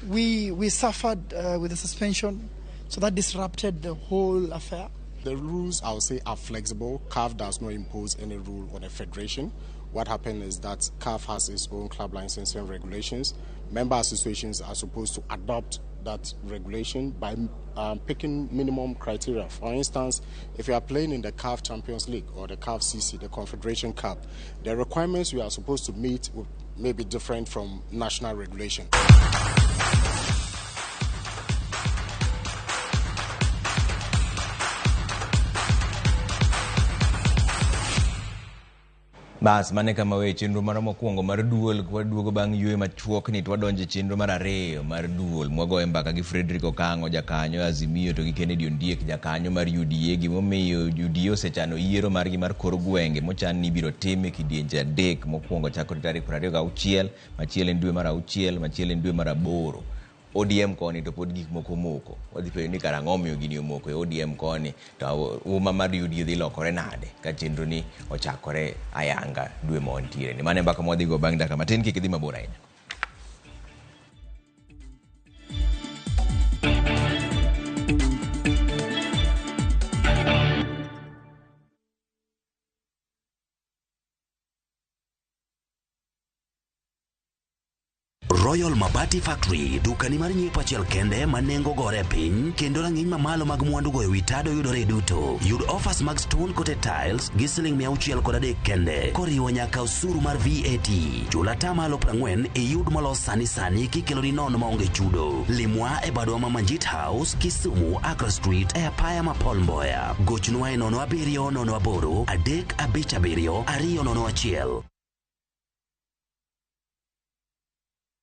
we suffered with the suspension, so that disrupted the whole affair. The rules, I would say, are flexible. CAF does not impose any rule on a federation. What happened is that CAF has its own club licensing regulations. Member associations are supposed to adopt that regulation by picking minimum criteria. For instance, if you are playing in the CAF Champions League or the CAF CC, the Confederation Cup, the requirements you are supposed to meet may be different from national regulation. Bas mane kama we chenro mar mokwongo mar duol waduogo bang' yweyo machuok ni to wadonjo e chenro mar ariyo mar duol mwagoye mbaka gi Frederick Okang'o jakanyo Azimio to gi Kennedy Ondiek jakanyo mar UDA. Gimomiyo UDA osechano yiero margi mar kor gwenge mochan ni ibiro tim e kidienje 3 mokwongo chakore tarik 26, machielo en dwe mar 6, machielo en dwe mar 8. ODM koni to pod gik moko omoko. Wadhi penjo ni karang'o omiyo gini omoko e ODM koni to uma mar UDA dhi lokore nade ka chenro ni ochakore ayanga dwe ma wantiere ni. Mano e mbaka mwadhi go bang' dakika matin, kik idhi mabor ahinya. Royal Mabati Factory, dukani mar nyiepo achiel kende ma nengo gore piny kendo rang'iny mamalo mag mwandu goyo wi tado yudore duto. Yud offers mag stone coated tiles gi siling 603 kende koriwo nyaka osuru mar VAT. Chul atamalo 40 iyud molos sani sani kikeloni nono maonge chudo. Limwa e badwa ma Manjit House, Kisumu, Accra Street e apaya ma Paul Mboya. Gochnwa e 07 08 357 201.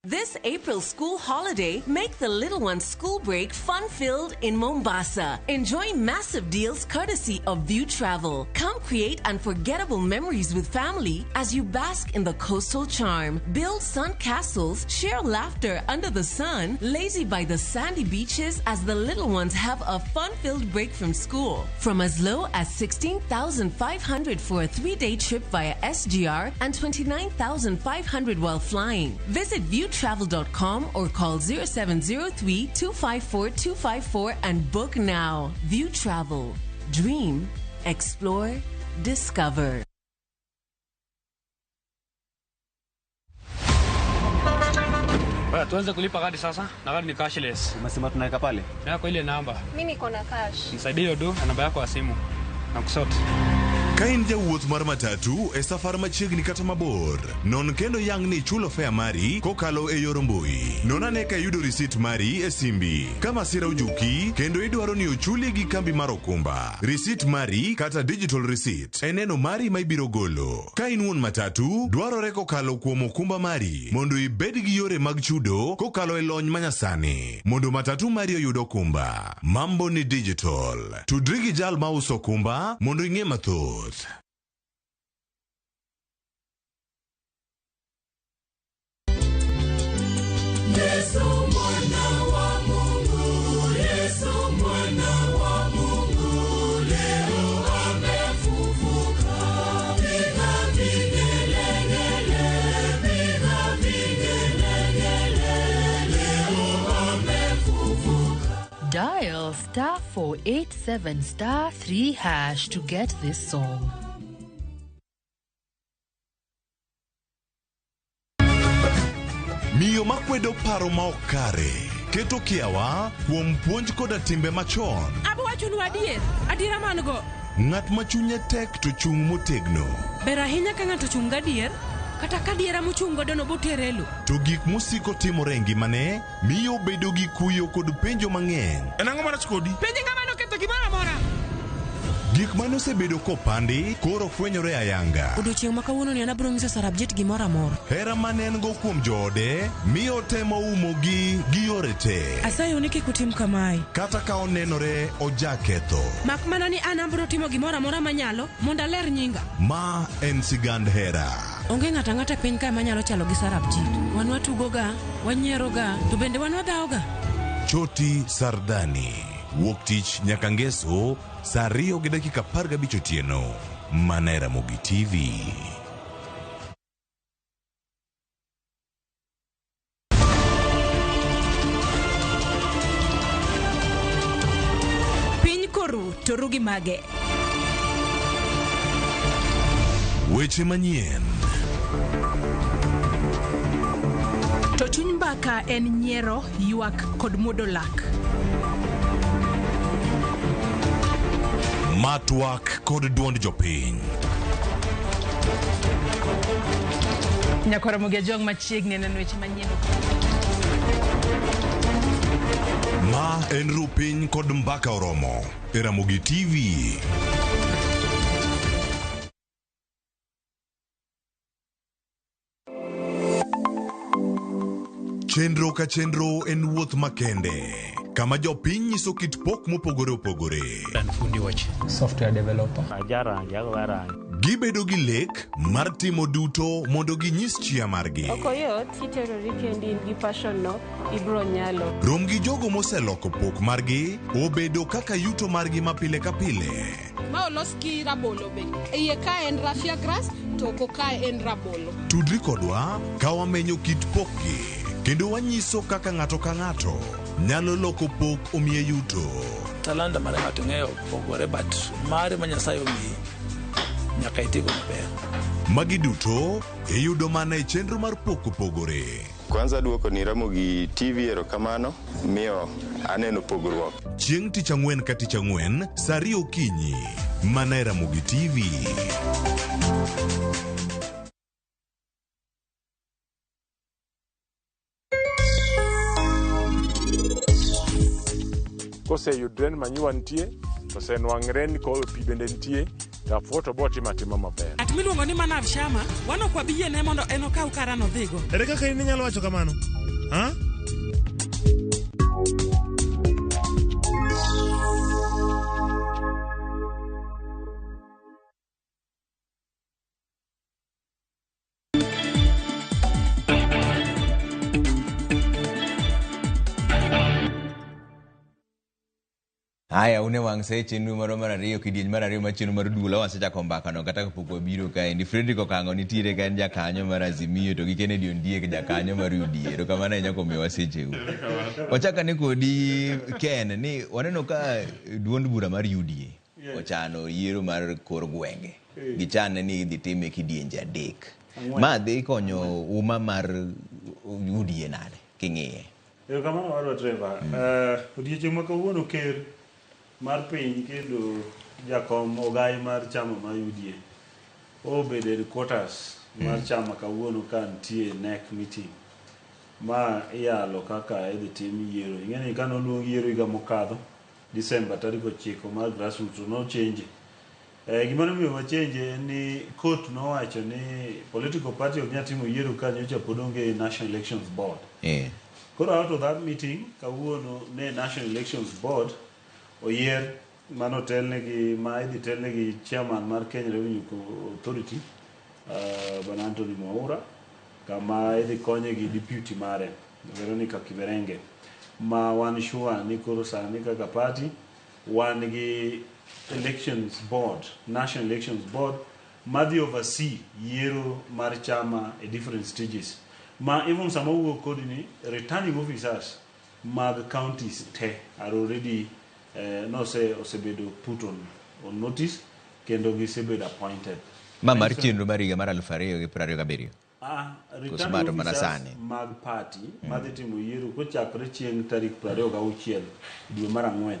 This April school holiday, make the little one's school break fun-filled in Mombasa. Enjoy massive deals courtesy of View Travel. Come create unforgettable memories with family as you bask in the coastal charm. Build sun castles, share laughter under the sun, lazy by the sandy beaches as the little ones have a fun-filled break from school. From as low as 16,500 for a 3-day trip via SGR and 29,500 while flying. Visit viewtravel.com or call 0703 254 254 and book now. View Travel. Dream, explore, discover. Bwana, tuanze kulipa kadi sasa na kadi ni cashless. Umesema tunaweka pale? Yako ile namba. Mimi niko na cash. Nisaidie hiyo do na namba yako ya simu. Na kusort. Ka in jawuoth mar matatu e safar machiegni kata mabor, non kendo yang ni ichulo fare mari kokalo e yor mbui. Non ane ka iyudo risit mari e simbi. Ka masira ojuki kendo idwaro ni ochuli gi kambi mar okumba, risit mari kata digital receipt e neno mari ma ibiro golo. Ka in wuon matatu, dwarore kokalo kuom okumba mari mondo ibed gi yore mag chudo kokalo e lony manyasani mondo matatu mari oyud okumba. Mambo ni digital. Tudri gi jal mauso okumba mondo ing'e mathoth. Yesu mwana wa Mungu, Yesu mwana wa Mungu, leo amefufuka. Piga vigelegele, piga vigelegele, leo amefufuka. Dial star 487 star 3 hash to get this song. Miyo makwedo paro ma ok kare keto kiawa kuom puonj koda timbe machon. Abo wachonu adier, adiera man go. Ng'at ma chunye tek to chung' motegno. Ber ahinya ka ng'ato chung' gadier, kata ka diera mochung' godo no botere lo. To gik mosiko timore e ngimane miyo obedo gi kuyo kod penjo mang'eny. En ang'o marach kodi? Penj ng'ama noketho gimoro amora. Gik mane osebedo kopandi koro fwenyore ayanga. Odiochieng' ma kawuono ni an abiro nyiso Sarabjit gimoro amora. Hera mane en go kuom joode miyo otemo umogi gi yore te. Asayo ni kik utim kamae. Kata ka onenore ojaketho. Mak mana ni an abiro timo gimoro amora manyalo mondo aler nyinga. Ma en sigand hera. Onge ng'ato ang'ata e piny kae manyalo chalo gi Sarabjit. Wan watugoga, wanyieroga, to bende wan wadhawoga. Choti Sardani. Wuok tich nyaka ngeso saa 2:15 otieno. Mana e Ramogi TV. Piny koru to ru gi mage. Weche manyien. To chuny mbaka en nyiero, ywak kod muodo lak. Matwak kod duond jopiny. Nyakwar Ramogi Ajwang' machiegni neno weche manyien. Ma en Rupiny kod Mbaka Oromo e Ramogi TV. Chenro ka chenro en wuoth makende kama jopiny nyiso kit pok mopogore opogore. Software developer. Gibedo gi lek mar timo duto mondo ginyis chia margi. Ok oyot kiterori kendi in gi passion no ibro nyalo. Rom gi jogo moseloko pok margi obedo kaka yuto margi ma pile ka pile. Ma olos gi rabolo be. Iye ka en raffia grass to oko kae en rabolo. Tudri kodwa ka wamenyo kit pokgi kendo wanyiso kaka ng'ato ka ng'ato nyalo loko pok omiye yuto. Talanta mar ng'ato ing'eyo pogore but mari ma Nyasaye omiyi nyaka itigo maber. Magi duto iyudo mana e chenro mar Pok Opogore. Kwanza duoko ni Ramogi TV erokamano miyo aneno pogruok. Chieng' tich ang'wen ka tich ang'wen saa ariyo okinyi mana e Ramogi TV. Koseyudre ni manyiwa nitie, to osenwang're ni ko pi bende nitie, to afuwo to botimo atima maber. Ng'at miluongo ni Manav Sharma, wan ok wabi yiene mondo en okaw karano odhigo. Ere kaka in inyalo wacho kamano? Ha? Haya, une wang' sa e chenro marwa mar ariyo, kidieny mar ariyo mar chenro mar duol. Wasechako mbakano kata kapok wabiro kaendi. Fredrick Okang'o nitiere ka en jakanyo mar Azimio to gi Kennedy Ondiek jakanyo mar UDA. Erokamano ahinya kuom miyowa secheu. Wachak ane kodi Ken, ni waneno ka duond bura mar UDA ochano yiero mar kor gwenge. Gichane ni idhi time kidienje adek. Ma dhi konyo uma mar UDA nade king'iye? Erokamano wadwa Trevor. Odiochieng' ma kawuono ker mar piny kendo jakom ogai mar chama mar UDA obedo e headquarters mar chama kawuono ka nitie NEC meeting ma iyalo kaka idhi tim yiero. Ing'e ni kane oluong yiero higa mokadho December tarik 9 mar grassroots to nochenje. Gima nomiyo wachenje en ni court nowacho ni political party ok nyal timo yiero ka nyocha pod onge National Elections Board. Koro out of that meeting kawuono ne National Elections Board oyier manotelnegi ma idhi telnegi chairman mar Kenya Revenue Authority Bwana Anthony Mwaura kama idhi konye gi deputy mare Veronica Kiberenge ma wan sure ni koro sani kaka party wan gi elections board, National Elections Board madhi oversee yiero mar chama e different stages ma even sama wuok kodi ni returning officers mag counties te are already nose osebedo put on notice kendo gisebedo appointed. Ma mar chenro mar higa mar 2027. Returning mato mana officers sani. mag party madhi timo yiero kochakore chieng' tarik 26 dwe mar ang'wen.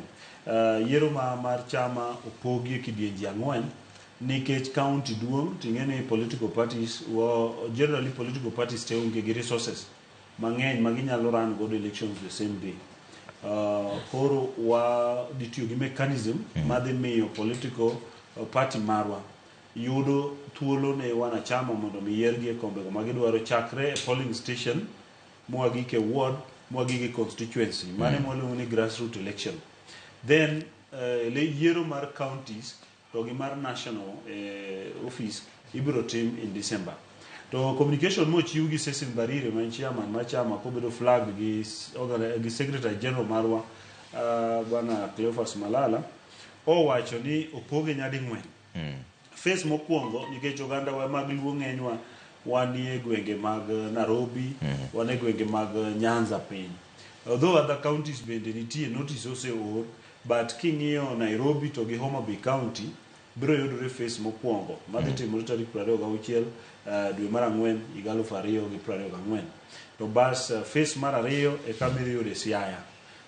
Yiero ma mar chama opogi e kidienje ang'wen nikech county duong' ting'e ni political parties generally political parties te onge gi resources mang'eny ma ginyalo run godo elections the same day. Koro wadhi tiyo gi mechanism madhi miyo political party marwa yudo thuolo ne wanachama mondo mi yiergi e kombego ma gidwaro chakre e polling station mwagik e ward mwagik e constituency mano ema waluongo ni grassroots election. Then yiero mar counties to gi mar national office ibiro tim in December. To communication mochiw gi Cecil Mbarire ma en chairman mar chama kobedo flag gi secretary general marwa bwana Cleophas Malala owacho ni opoge nyading'wen. Phase mokwongo nikech oganda wa mag Luo ng'enywa wanie gwenge mag Nairobi, wan e gwenge mag Nyanza piny. Although other counties bende nitie notice oseor, but king'iyo Nairobi to gi Homa Bay County biro yudore phase mokwongo madhi timore tarik 26 dwe mar ang'wen higa 2024. To bas phase mar ariyo e kama idhi yude Siaya.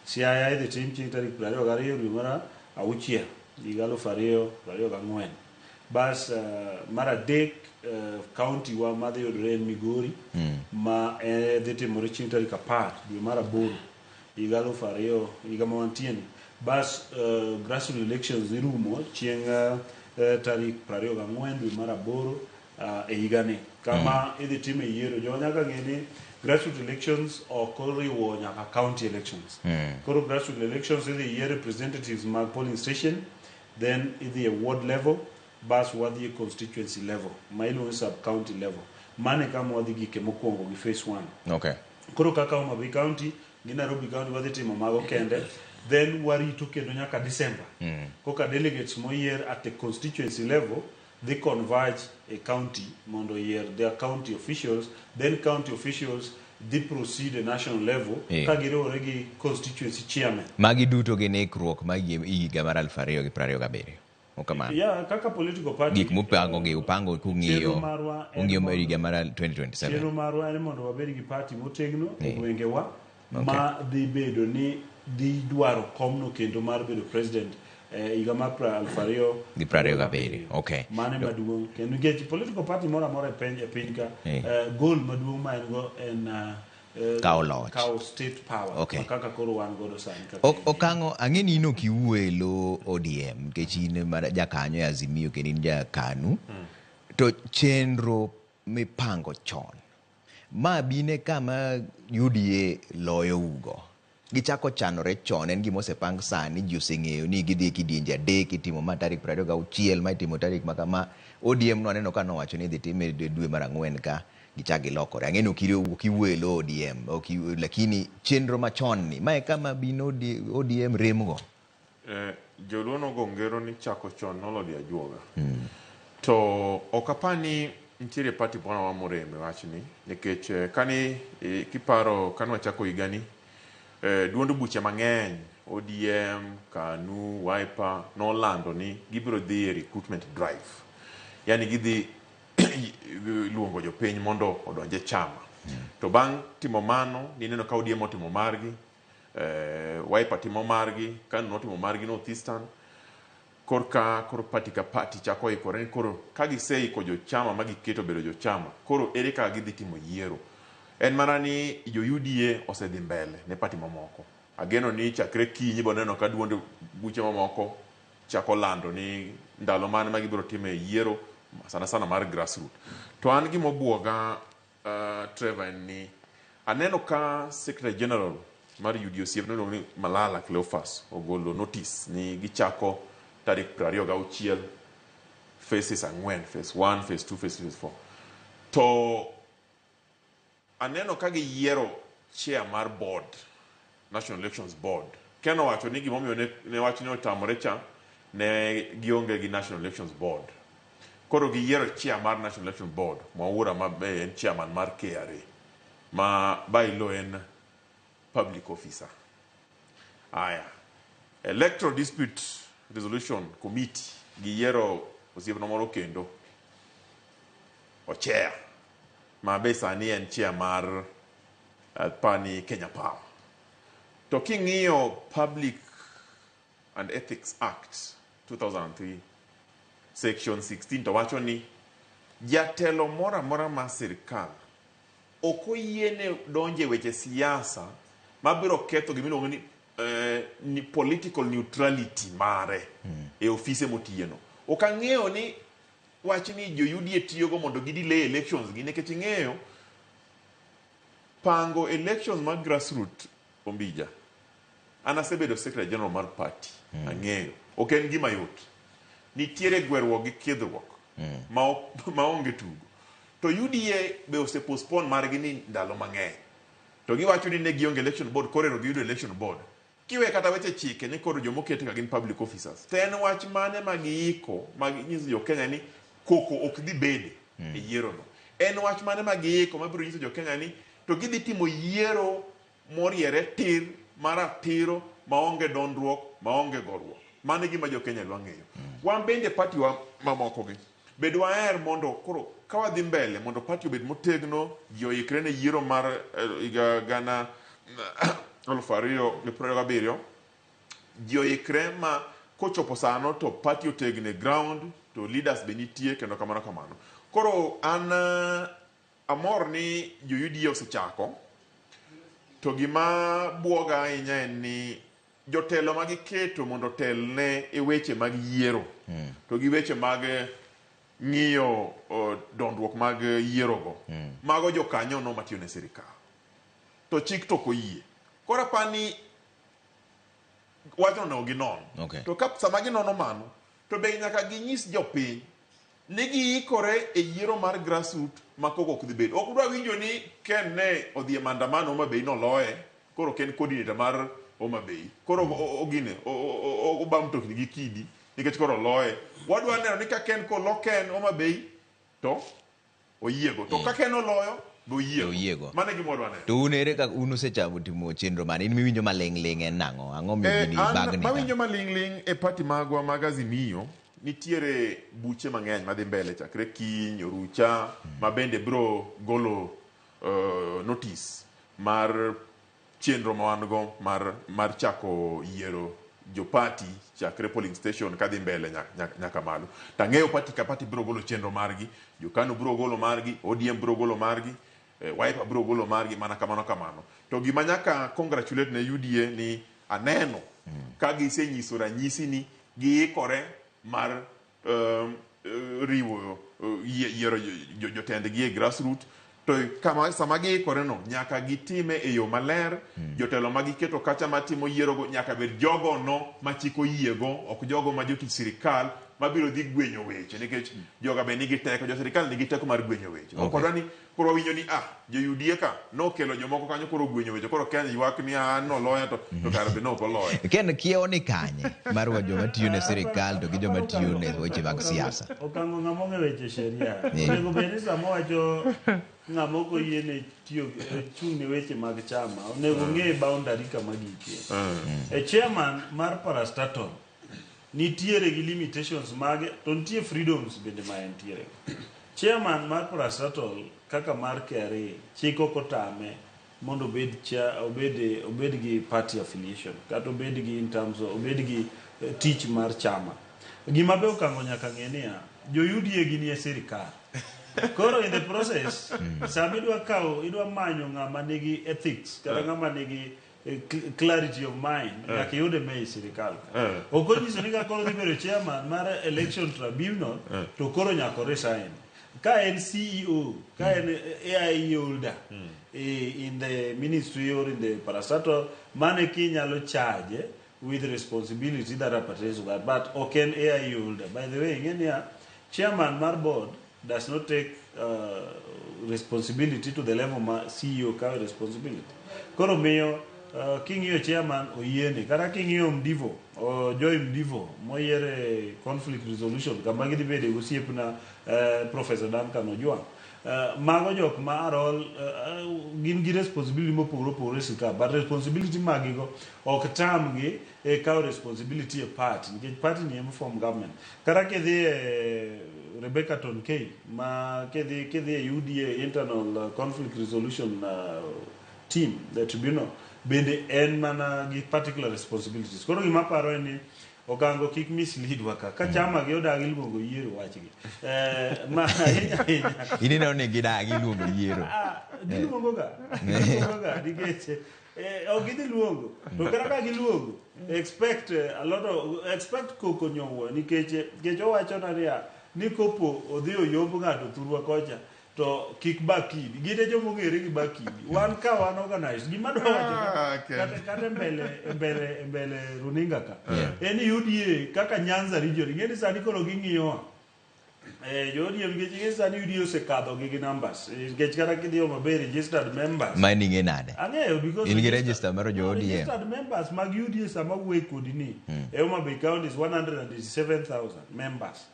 Siaya idhi tim chieng' tarik 22 dwe mar auchiel higa 2024. Bas mar adek county wa madhi yudore en Migori ma dhi timore chieng' tarik 10 dwe mar aboro higa 2000 higa ma wantie ni. Bas grassroots elections dhi rumo chieng' tarik 24 dwe mar aboro e higani kama idhi time yiero. Jowa nyaka ng'e ni grassroots elections ok oriwo nyaka county elections. Koro grassroots elections idhi yier representatives mag polling station, then idhi e ward level, Bas wadhi e constituency level ma iluongo ni sub county level. Mano e kama wadhi gike mokwongo gi phase 1. Koro kaka Homa Bay County gi Nairobi County wadhi timo mago kende, then warito kendo nyaka December. Koka delegates moyier at the constituency level dhi converge e county mondo oyier their county officials, then county officials dhi proceed e national level ka giriwore gi constituency chairman. Magi duto gin ikruok mag higa mar 2027. Okamano. Yeah, kaka political party Gik mupango gi upango kung'iyo chenro marwa en ung'iyo mondo- higa mar 2027. Chenro marwa en mondo wabed gi party motegno e gwengewa ma dhi bedo ni dhi dwaro komno kendo mar bedo president e higa mar 2000 Gi 27. Okay. Mano ema duong' kendo nikech political party moro amora e piny ka goal maduong' ma en go en Kawo loch. Kawo state power ma kaka koro wan godo sani kaka Okang'o ang'e ni in ok iwuo e lo ODM nikech in mana jakanyo e Azimio kendo in jakanu. To chenro mipango chon ma bine kama UDA loyo ugo. Gichako chanore chon, en gima osepang sani, ji oseng'eyo ni gidhi e kidienje adek, itimo ma tarik 26, ma itimo tarik ma kama. ODM no aneno ka nowacho ni idhi time e dwe mar ang'wen ka gichak gilokore. Ang'e ni ok iwuo e lo ODM, lakini chenro machon ni, mae kama bino ODM remgo. Joluo nogo ngero ni chako chon nolodi ajuoga. To ok apar ni nitiere party moro amora morem e wachni nikech kani kiparo kane wachako higani duond buche mang'eny ODM, KANU, Wiper nolando ni gibiro dhi e recruitment drive. Yani gidhi luongo jopiny mondo odonj e chama. To bang' timo mano, nineno ka ODM otimo margi, Wiper timo margi, KANU notimo margi North Eastern. Korka koro party ka party chako ikore ni koro ka giseiko jochama ma giketo bedo jochama, koro ere kaka gidhi timo yiero. En mana ni jo UDA osedhi mbele ne party mamoko. Ageno ni chakre kiny ibiro neno ka duond buche mamoko chako lando ni ndalo mane ma gibiro time yiero sana sana mar grassroot. To an gima obuoga Trevor en ni aneno ka Secretary General mar UDA osiepne miluongo ni Malala Cleophas ogolo notice ni gichako tarik 26 phases ang'wen, phase 1, phase 2, phase 3, phase 4. To aneno ka giyiero chair mar board, National Elections Board. Ken owacho ni gimomiyo ne wachni otamore cha ne gionge gi National Elections Board. Koro giyiero chair mar National Elections Board, Mwaura ma be en chairman mar KRA, ma by law en public officer. Aya, Electoral Dispute Resolution Committee giyiero osiepna moro kendo Ochea ma be sani en chair mar pani Kenya Power. To king'iyo Public and Ethics Act 2003 section 16 to wacho ni jatelo moro amora mar sirkal ok oyiene donjo e weche siasa mabiro ketho gimiluongo ni political neutrality mare e ofise motiyeno. Ok ang'eyo ni wach ni jo UDA tiyogo mondo gi delay elections gi nikech ing'eyo pango elections mag grassroot Ombija. An asebedo secretary general mar party. Ang'eyo. Ok en gima yot. Nitiere gweruok gi kidhruok ma onge tugo. To UDA be ose postpone margi ni ndalo mang'eny. To giwacho ni ne gionge election board koro ero giyudo election board. Kiwe kata weche chike ni koro jomoket ka gin public officers. To en wach mane ma giiko ma ginyiso jo Kenya ni koko ok dhi bede e yiero no. En wach mane ma giiko mabiro nyiso jo Kenya ni to gidhi timo yiero moriere tir maratiro maonge dondruok maonge goruok. Mano e gima jo Kenya dwa ng'eyo. Wan bende party wa mamoko gi bed waher mondo koro ka wadhi mbele mondo party obed motegno ji oikre ne yiero mar higa 2027 ji oikre ma kochopo sano to party otegno e ground to leaders be nitie kendo kamano kamano. Koro an amor ni jo UDA osechako to gima buoga ahinya en ni jotelo ma giketo mondo otelne e weche mag yiero to gi weche mag ng'iyo dondruok mag yierogo mago jokanyono matiyo ne sirikal to chik to ok oyie. Koro apani wachno onego ginon. To ka sama ginono mano To be nyaka ginyis jopiny ni giikore e yiero mar grassroot ma koko ok dhi bedo. Ok udwa winjo ni Ken ne odhi e maandamano Homa Bay noloye, koro ok en coordinator mar Homa Bay. Koro ogine, oba mtokni gi kidi nikech koro oloye. Wadwa neno ni ka Ken kolo Ken Homa Bay to oyiego. To ka Ken oloyo be oyiego. Oyiego. Mano e gima wadwa neno. To un ere kaka un usechako timo chenro mane? In miwinjo maling' ling' en nang'o? Ang'o miyo gini An bagni ka? mawinjo maling'ling' e party magwa mag Azimio nitiere buche mang'eny madhi mbele chakre kiny orucha ma bende biro golo notice mar chenro ma wan go mar chako yiero jo party chakre polling station kadhi mbele nyaka malo. To ang'eyo party ka party biro golo chenro margi, jo KANU biro golo margi, ODM biro golo margi, Wiper biro golo margi, mana kamano kamano. To gima nyaka congratulate ne UDA ni aneno ka gisenyiso ranyisi ni giikore mar riwo yiero jotendgi e grassroot. To sama giikore no nyaka gitime e yo maler. Jotelo ma giketo kacha matimo yierogo nyaka bed jogo no machiko yiego, ok jogo ma jotich sirikal mabiro dhi gwenyo weche, nikech joga be nigi teko, jo sirikal nigi teko mar gwenyo weche. Ok wadwa ni koro wawinjo ni jo UDA ka nokelo jomoko kanyo koro gwenyo weche, koro Kenya ywak ni noloya to kare be nok oloya. Ken kiewo ni kanye mar wa joma tiyo ne sirikal to gi joma tiyo ne weche mag siasa? Okango ng'ama ong'e weche sheria. Onego bed ni sama owacho ng'ama ok oyiene tiyo chung' ne weche mag chama, onego ng'e boundary kama gikie. E chairman mar parastatal nitiere gi limitations mage to nitie freedoms bende ma entiere. Chairman mar parastatal kaka mar KRA chik ok otame mondo obed obed gi party affiliation kata obed gi in terms of obed gi tich mar chama. Gima be Okango nyaka ng'e niya, jo UDA gin e sirikal. Koro in the process, sama idwa kawo, idwa manyo ng'ama nigi ethics kata ng'ama nigi clarity of mind, nyaka iyude me ei sirikal ka. Ok onyiso ni ka koro dhi bedo chairman mar election tribunal, to koro nyaka resign. Ka en CEO, ka en AIE holder in the ministry or in the parastatal, mane kinyalo charge with responsibility that appertains to that, but ok en AIE holder. By the way, ing'e niya, chairman mar board does not take responsibility to the level ma CEO kawe responsibility. Koro miyo king'iyo chairman oyiene, kata king'iyo Mdivo, Joy Mdivo moyiere conflict resolution kama gidhi bede gosiepna Professor Duncan Ojwang. Mago jok ma are all gin gi responsibility mopogore opogore e sirkal, but responsibility magigo ok tamgi e kawo responsibility e party, nikech party ni ema form government. Kata kidhi e Rebecca Tonkei, ma kidhi e UDA internal conflict resolution team, the tribunal, bende en mana gi particular responsibilities. Koro gima aparo en ni Okango kik mislead wa ka. Ka chama gi odagi luongo yiero wachgi. Ma ahinya ahinya. Ineno ni gidagi luongo yiero. Giluongo ga. Giluongo ga nikech ok gidhi luongo. To kata ka giluongo, expect a lot of, expect koko nyowuoyo nikech owacho na niya, ni kopo odhi oyomb ng'ato thurwa kocha to kik bakidi. Gin e joma ong'ere gi bakidi. Wan ka wan organized. Gima adwa wacho kata e mbele runinga ka. En UDA kaka Nyanza region. Ing'e ni sani koro ging'iyowa. Jo ODM nikech ing'e sani UDA osekadho gi numbers. Nikech kata kidhi Homa Bay registered members. Ma ing'e nade? Ang'eyo because In gi register mar jo ODM. Registered members mag UDA sama wuoye kodi ni e Homa Bay County is 187,000 members.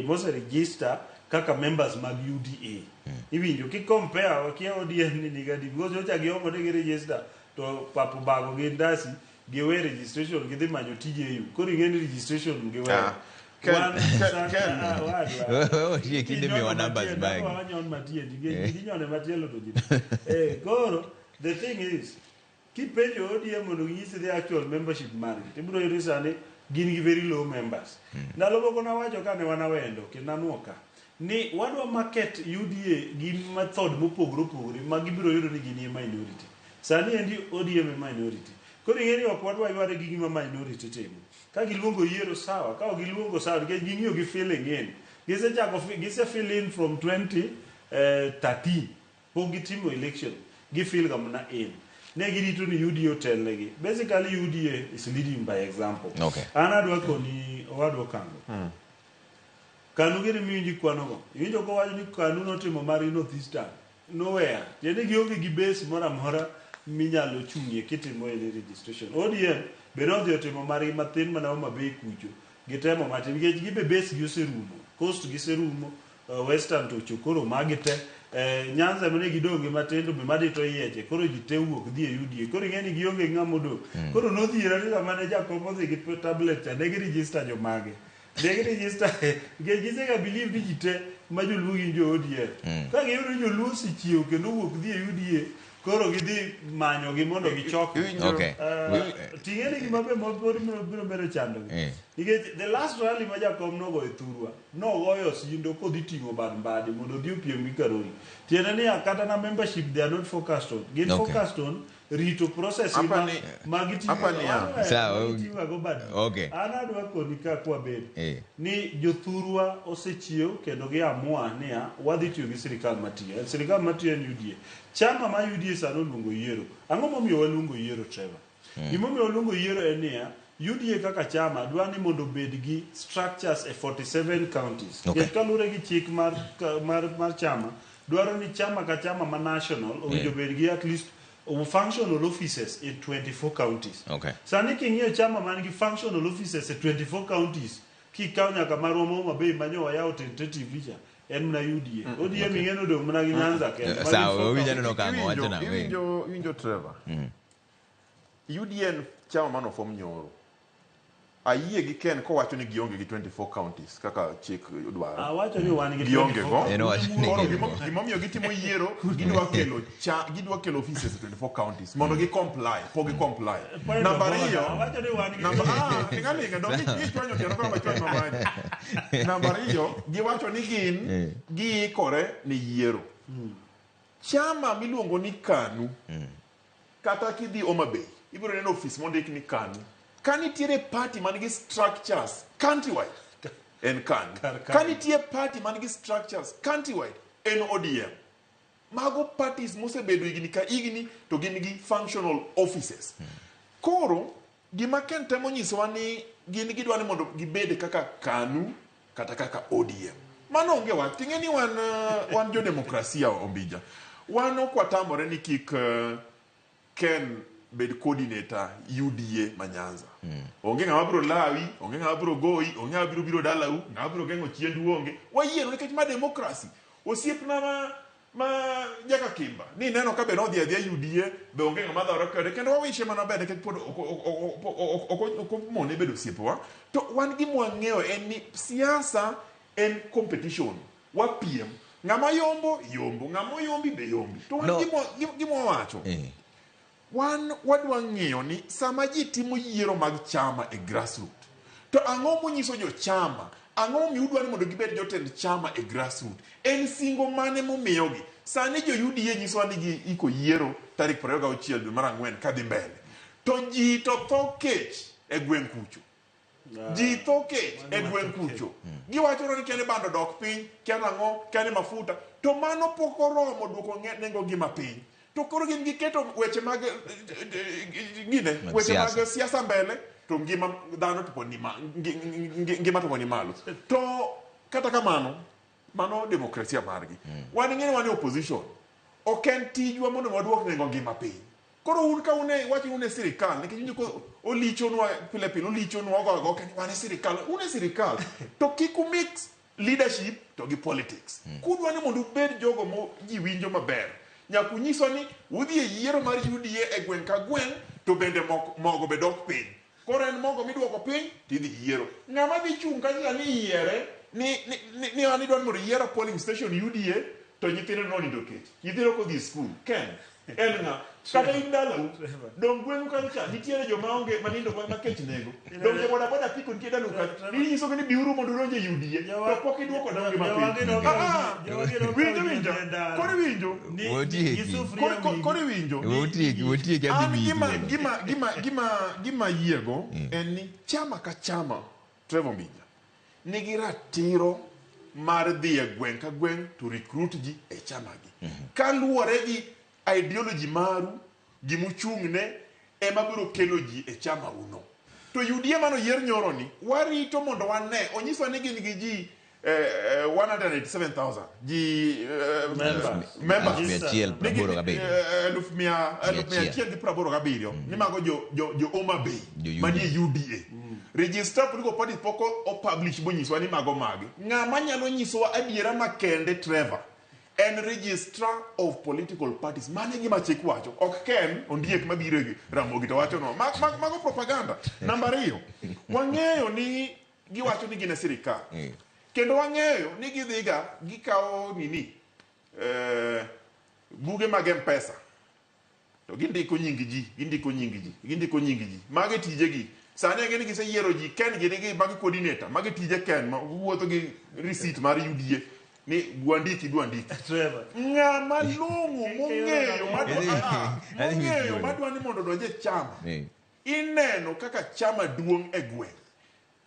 Mose register kaka members mag UDA. Iwinjo ki compare wakia ODM ni nigadi because nyocha giomo ni gi register to papo bago gi ndasi giwe registration gidhi manyo tije EU. Koro ing'e ni registration giwe. Ken. Otie kinde miwa numbers bagi. Wanyon matiende, ginyone matielo to ji. Koro the thing is kipenjo ODM mondo ginyisi the actual membership margi, tibiro yudo sani gin gi very low members. Ndalo moko nawacho kane wan Awendo kendo nanuoka ni wadwa market UDA gi method mopogore opogore ma gibiro yudo ni gin e minority. Sani endi ODM e minority. Koro ing'e ni ok wadwa yware gi gima minority timo. Ka giluongo yiero sawa, ka ok giluongo sawa nikech ging'iyo gi filling in. Gisechako gise fill in from 2013 pok gitimo election, gifill ga mana in. Ne girito ni UDA otelnegi. Basically UDA is leading by example. Okay. An adwa koni owadwa Okango. Kanu gini miwinjo ikwanogo. Iwinjo kowacho ni Kanu notimo margi North Eastern. Nowhere. Tiende gionge gi base moro amora minyalo chung'ie kitimo any registration. ODM be nodhi otimo margi mathin mana Homa Bay kucho. Gitemo matin nikech gibe base gi oserumo. Coast giserumo. Western to ocho koro magi te. Nyanza mane gidong' gi matin to be madito yieche. Koro ji te wuok dhi e UDA. Koro ing'e ni gionge gi ng'ama odong'. Koro nodhiera ni sama ne Jakom odhi gi tablet cha ne giregister jomage. Ne giregister nikech gisega believe ni ji te ma joluo gin jo ODM. Ka giyudo ni joluo osechiew kendo owuok dhi e UDA, koro gidhi manyogi mondo gichok. Okay. Ting'e ni gima be mopod biro medo chandogi. Nikech the last rally ma Jakom nogoyo e thurwa, nogoyo sindo kodhi ting'o bad mbadi mondo odhi opiem gi Karoli. Tiende ni kata na membership they are not focused on. Gin focused on rito process gi ma giting'o Apa ni ya. Sawa, ma giting'o go bad. Okay. An adwa koni ka kwabedo ni jothurwa osechiew kendo giamua niya wadhi tiyo gi sirikal matiyo. En sirikal matiyo en UDA. Chama ma UDA sani oluongo yiero. Ang'o momiyo waluongo yiero Trevor? Gimomiyo waluongo yiero en niya UDA kaka chama dwa ni mondo obed gi structures e 47 counties. Nikech kaluwore gi chik mar, mar, mar chama dwaro ni chama ka chama ma national owinjo bed gi at least functional offices in 24 counties. Sani king'iyo chama man gi functional offices e 24 counties, kikawo nyaka marwa ma Homa Bay manyo wayawo tentative cha, en mana UDA. ODM ing'e ni odong' mana gi Nyanza kende. Magi Sawa, four winjo counties. aneno Okango wacho nang'o? Iwinjo Trevor. UDA en chama mano form nyoro. Ayie gi Ken kowacho ni gionge gi 24 counties kaka chik dwaro. Awacho ni wan gi Gionge go. En owacho ni Koro gin go. gimomiyo gitimo yiero, gidwa kelo cha, gidwa kelo offices e 24 counties mondo gi comply, pok gi comply. Point Namba of order. ariyo, Awacho ni wan gi namba linga linga, dong ichwanyo tielo koro machwany mamani. Namba ariyo, giwacho ni gin giikore ne yiero. Chama miluongo ni KANU, kata kidhi Homa Bay, ibiro neno ofis mondik ni KANU. Ka nitiere party man gi structures countrywide, en KANU. Ka nitie party man gi structures countrywide, en ODM. Mago parties mosebedo higni ka higni to gin gi functional offices. Koro gima Ken temo nyisowa ni gin gidwa ni mondo gibed kaka KANU kata kaka ODM. Mano onge wach. Ting'e ni wan, wan jo demokrasia Ombija. Wan ok watamore ni kik Ken bed coordinator UDA ma Nyanza. Onge ng'ama biro lawi, onge ng'ama biro goyi, onge ng'ama biro biro dalau, ng'ama biro geng'o chiendu onge. Wayiero nikech ma democracy. Osiepna ma Jaka Kimba ni neno ka be nodhi adhiya UDA be onge ng'ama dhawore kode kendo wawishe mana maber nikech pod ok omone bedo osiepewa. To wan gima wang'eyo en ni siasa en competition. Wapiem. Ng'ama yombo, yombo. Ng'ama oyombi be yombi. To wan gima wawacho. Wan wadwa ng'eyo ni sama ji timo yiero mag chama e grassroot, to ang'o monyiso jochama? Ang'o momiyo udwa ni mondo gibed jotend chama e grassroot? En singo mane momiyogi? Sani jo UDA nyisowa ni giiko yiero tarik 26 dwe mar ang'wen kadhi mbele. To ji to tho kech e gweng' kucho. Ji tho kech e gweng' kucho. Giwacho ni kia ni bando dok piny, kia nang'o, kia ni mafuta. To mano pok oromo duoko nengo ngima piny. To koro gin giketo weche mag gine, weche mag siasa mbele, to ngima dhano to pod ni ngima to pod ni malo. To kata kamano, mano demokrasia margi. Wan ing'e ni wan e opposition. Ok en tijwa mondo waduok nengo ngima piny. Koro un ka un e wach un e sirikal, nikech winjo ko olichonwa pile pile, olichonwa ogo ago ni wan e sirikal, un e sirikal. To kik umix leadership to gi politics. Kudwa ni mondo ubed jogo mo ji winjo maber, nyaka unyiswa ni udhi e yiero mar UDA e gweng' ka gweng', to bende mogo be dok piny. Koro en mogo miduoko piny, tidhi yiero. Ng'ama dhi chung' kacha ni yiere, ni an idwa ni mondo iyier polling station UDA, to nyithindo nonindo kech. Nyithindo ok odhi e skul. Ken, en ng'a? Kata in dalau, dong gweng'u kacha cha, nitiere joma onge manindo ma kech nego. Dong jo boda boda piko nitie dalau kacha. Inyisogi ni biuru mondo udonj e UDA, to pok iduoko dong ngima piny. Winjo winjo, koro iwinjo. Koro iwinjo. An gima ayiego en ni chama ka chama, Trevor Mbija, nigi ratiro mar dhi e gweng' ka gweng' to recruit ji e chamagi. Kaluwore gi ideology maru Gimuchung'ne ema biro kelo ji e chama uno. To UDA mano yier nyoro ni, warito mondo wane, onyiswa ni gin gi ji 187,000 ji Members. members. 187. 187,000 ni mago jo Homa Bay manie UDA. Register political parties pok o-publish bonyiswa ni mago mage. Ng'ama nyalo nyisowa adiera makende Trevor en registrar of political parties. Mano e gima chik wacho. Ok Ken Ondiek mabiro e Ramogi to wacho no. Mago propaganda. Namba ariyo, wang'eyo ni giwacho ni gin e sirikal. Kendo wang'eyo ni gidhiga gikawo nini buge mag M-Pesa to gindiko nying ji, gindiko nying ji, gindiko nying ji. Mage tijegi. Sani ang'e ni giseyiero ji, Ken gini gi magi coordinator, magi tije Ken ma wuotho gi receipt mar UDA ni gwandiki gwandiki. Trevor. Ng'ama long'o mong'eyo mong'eyo madwa ni mondo odonj e chama. Ineno kaka chama duong' e gweng'.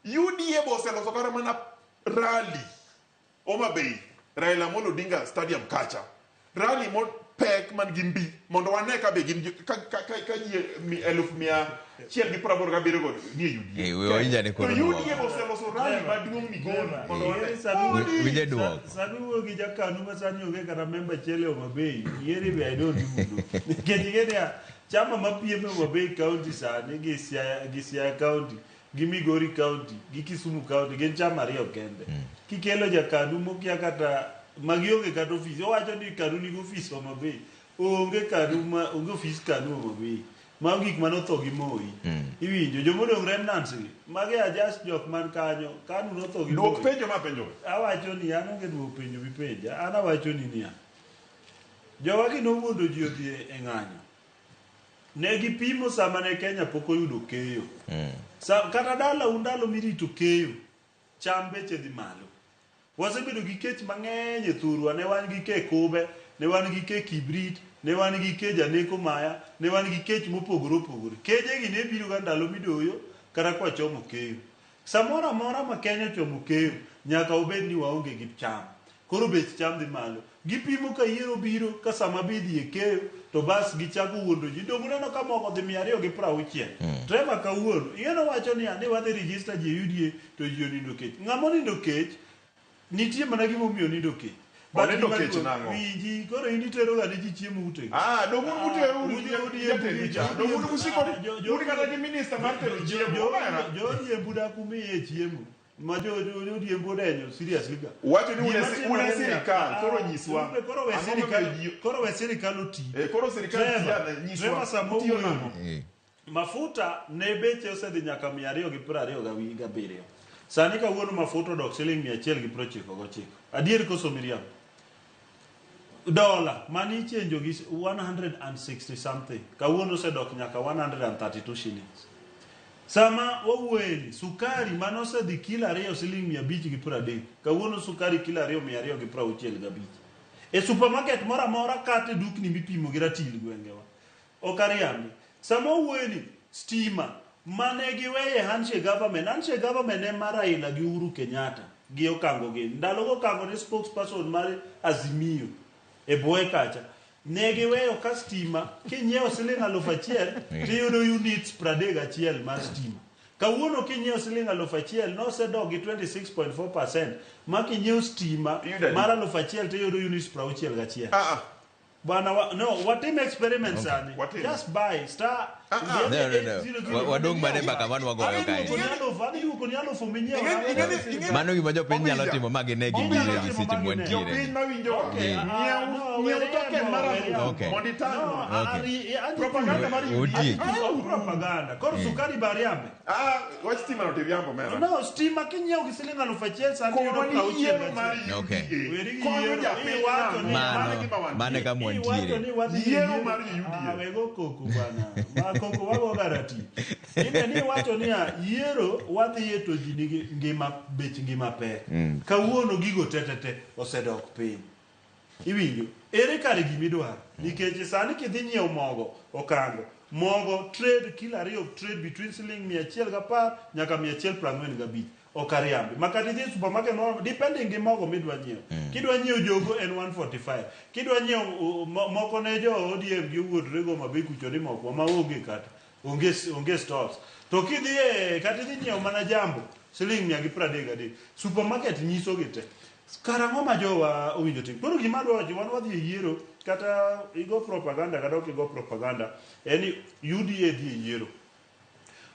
UDA bo oseloso kata mana rally Homa Bay, Raila Amolo Odinga Stadium kacha. Rally mopek man gi mbi mondo wane ka be gin ka ji 187,000 go nie UDA. To UDA bo oseloso rally maduong' Migori mondo wane. Winje duoko. Sami wuo gi jakanu ma sani onge kata member achiel e Homa Bay, yieri be I don't even know. Nikech ing'e niya, chama mapiem e Homa Bay County sani gi Siaya County, gi Migori County, gi Kisumu County, gin chama ariyo kende. Kikelo jakanu mokia kata magionge kata ofis, owacho ni kanu nigi ofis Homa Bay. Onge kanu ma onge ofis kanu Homa Bay. Mago gik mane otho gi Moi. Iwinjo jomodong' remnants gi, magi are just jok man kanyo, kanu notho gi Duok Moi. penjo ma penjo. Awacho ni an onge duoko penjo mipenja. An awacho ni niya. Jowagi nowuondo ji odhi e ng'anyo. Ne gipimo sama ne Kenya pok oyudo keyo. Kata dalau ndalo mirito keyo, cham beche dhi malo. Wasebedo gi kech mang'eny e thurwa, ne wan gi kech kube, ne wan gi kech kibrit, ne wan gi kech aneko maya, ne wan gi kech mopogore opogore. Kejegi ne biro ga ndalo midoyo kata kwachomo keyo. Samoro amora ma Kenya ochomo keyo, nyaka obed ni waonge gi cham. Koro bech cham dhi malo. Gipimo ka yiero biro ka sama be idhi e keyo to bas gichako wuondo ji. Donge uneno ka mogo dhi 260. Trevor kawuono, ing'e nowacho niya ni wadhi register ji e UDA to ji onindo kech. Ng'ama onindo kech, nitie mana gimomiyo onindo kech. But Onindo gima kech duong', nang'o? Winji, koro in itero ga ne ji chiemo utegi. Donge un utero jatend cha. Donge un usiko un kata gi minister mar tero chiemo. Omera. Jo-Odhiambo dak umiye chiemo. Ma jo-Odhiambo odenyo seriously ga. Wacho ni un e Gima un e timore niya, sirikal, koro nyiswa. Koro we Ang'o sirikal, momiyo ji- koro we sirikal oti. Koro sirikal Trevor, tiyo, nyiswa. Trevor sama Utiyo owuoyo nang'o? Mafuta ne beche osedhi nyaka 227. Sani kawuono mafuta odok siling 199. Adier koso miriambo? Dola mane ichenjo gi 160 something kawuono osedok nyaka 132 shillings. Sama wawuoyeni, sukari mane osedhi kilo ariyo siling 530, kawuono sukari kilo ariyo 265. E supermarket moro amora kata e dukni mipimo gi ratil gwengewa. Ok ariambi. Sama wawuoyeni, stima mane giweye handshake government ne mar Raila gi Uhuru Kenyatta gi Okango gini. Ndalo go Okango ne spokesperson mar Azimio e bwoye kacha. Ne giweyo ka stima kinyiewo siling 1000 tiyudo units 31 mar stima. Kawuono kinyiewo siling 1000 nosedok gi 26.4% ma kinyiewo stima mar 1000 tiyudo units 61. Bwana no, watim experiment sani. Just buy star. No. Wadong' mana e mbaka mane wagoyo kae. Adhi duoko ni alufu minyiewo. Mano gima jopiny nyalo timo ma gine gibiro gi seche mwantiere. Jopiny mawinjo nyiew token mar alufu mondo itang'. Propaganda mar Otieki. Propaganda. Koro sukari bariambe. Wach stima no tiriambo mera. No, stima kinyiewo gi siling 1000 sani Kono yudo ni 61. yiero mar Okay. Weri gi Konyo yiero. japiny Iwacho ni- Mano, mano e kama Iwacho wantiere. ni wadhi Yiero mar UDA. Wego koko bwana. Ma koko wago garati. Ine ni iwacho niya yiero wadhiye to ji nigi ngima bech ngima pek. Kawuono gigo tetete osedok piny. Iwinjo? Ere kare gimidwaro? Nikech sani kidhi nyiewo mogo okango. Mogo trade kilo ariyo trade between siling 110 nyaka 145. Ok ariambi. Makati idhi e supermarket moro, depending gi mogo midwa nyiewo. Kidwa nyiewo jogo en 145. Kidwa nyiewo moko ne jo ODM gi owuodre go mabe kucho ni mokwa ma onge kata. Onge stores. To kidhi e kata idhi nyiewo mana jambo siling 133. Supermarket nyiso gi te. Karang'o ma jowa owinjo tim? Koro gima adwa wacho, wan wadhi e yiero kata igo propaganda kata ok igo propaganda, en ni UDA dhi e yiero.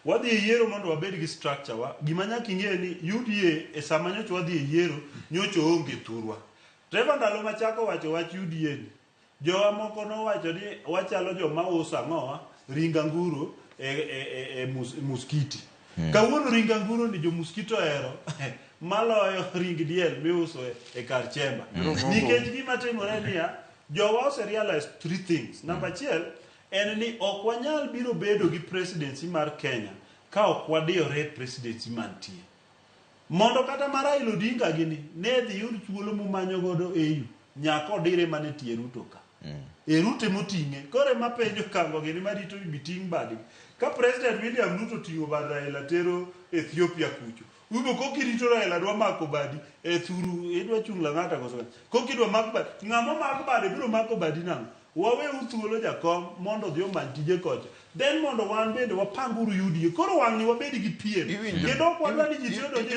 Wadhi e yiero mondo wabed gi structure wa. Gima nyaka ing'e ni UDA e sama nyocha wadhi e yiero, nyocha oonge thurwa. Trevor ndalo machako wacho wach UDA ni, jowa moko nowacho ni wachalo joma uso ang'owa, ring anguro e muskiti. Kawuono ring anguro ni jo muskiti ohero maloyo ring diel miuso e kar chemba. Nikech gima timore niya, jowa ose realize three things. Namba achiel en ni ok wanyal biro bedo gi presidency mar Kenya ka ok wadiyore presidency mantie. Mondo kata ma Raila Odinga gini ne dhi yud thuolo momanyo godo AU, nyaka odire mana e tie Ruto ka. E Ruto emoting'e. Koro ema penjo kango gini marito biting' badgi. Ka President William Ruto oting'o bad Raila tero Ethiopia kucho, ubo kokirito Raila dwa mako badi e thuru, idwa chung' Lang'ata koso? Kokidwa mak badi, ng'ama mak bade biro mako badi nang'o? Waweuru thuolo jakom mondo odhi omany tije kocha. Then mondo wan bende wapanguru UDA. Koro wang'ni wabed gi piem. Kendo ok wadwa ni ji te odonj e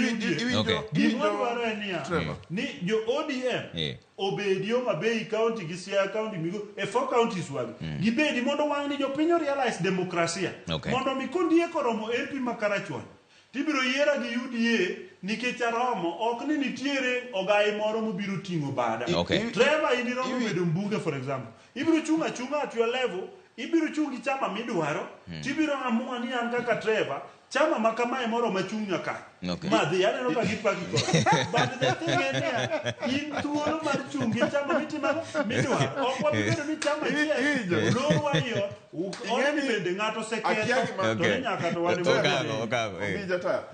UDA. Gima wadwaro en niya, ni jo ODM obedi Homa Bay County gi Siaya County Migori e four counties wagi. Gibedi mondo wang'ni jopiny o realize demokrasia. Mondo mi kondiek oromo MP ma Karachuonyo, tibiro yiera gi UDA nikech aromo, ok ni nitiere ogai moro mobiro ting'o bada. Trevor, in iromo bedo mbunge for example. Ibiro chung' achung'a at your level, ibiro chung' gi chama midwaro, tibiro amua ni an kaka Trevor, chama ma kamae moro ma chung' nyaka. Madhi, aneno ka gipaki kode. But the thing en niya, in thuolo mar chung' gi chama mitimo midwaro. Ok wabi bedo ni chama achiel olorwa i ot, odni bende ng'ato oseketho, to ni nyaka to wan ema Okago,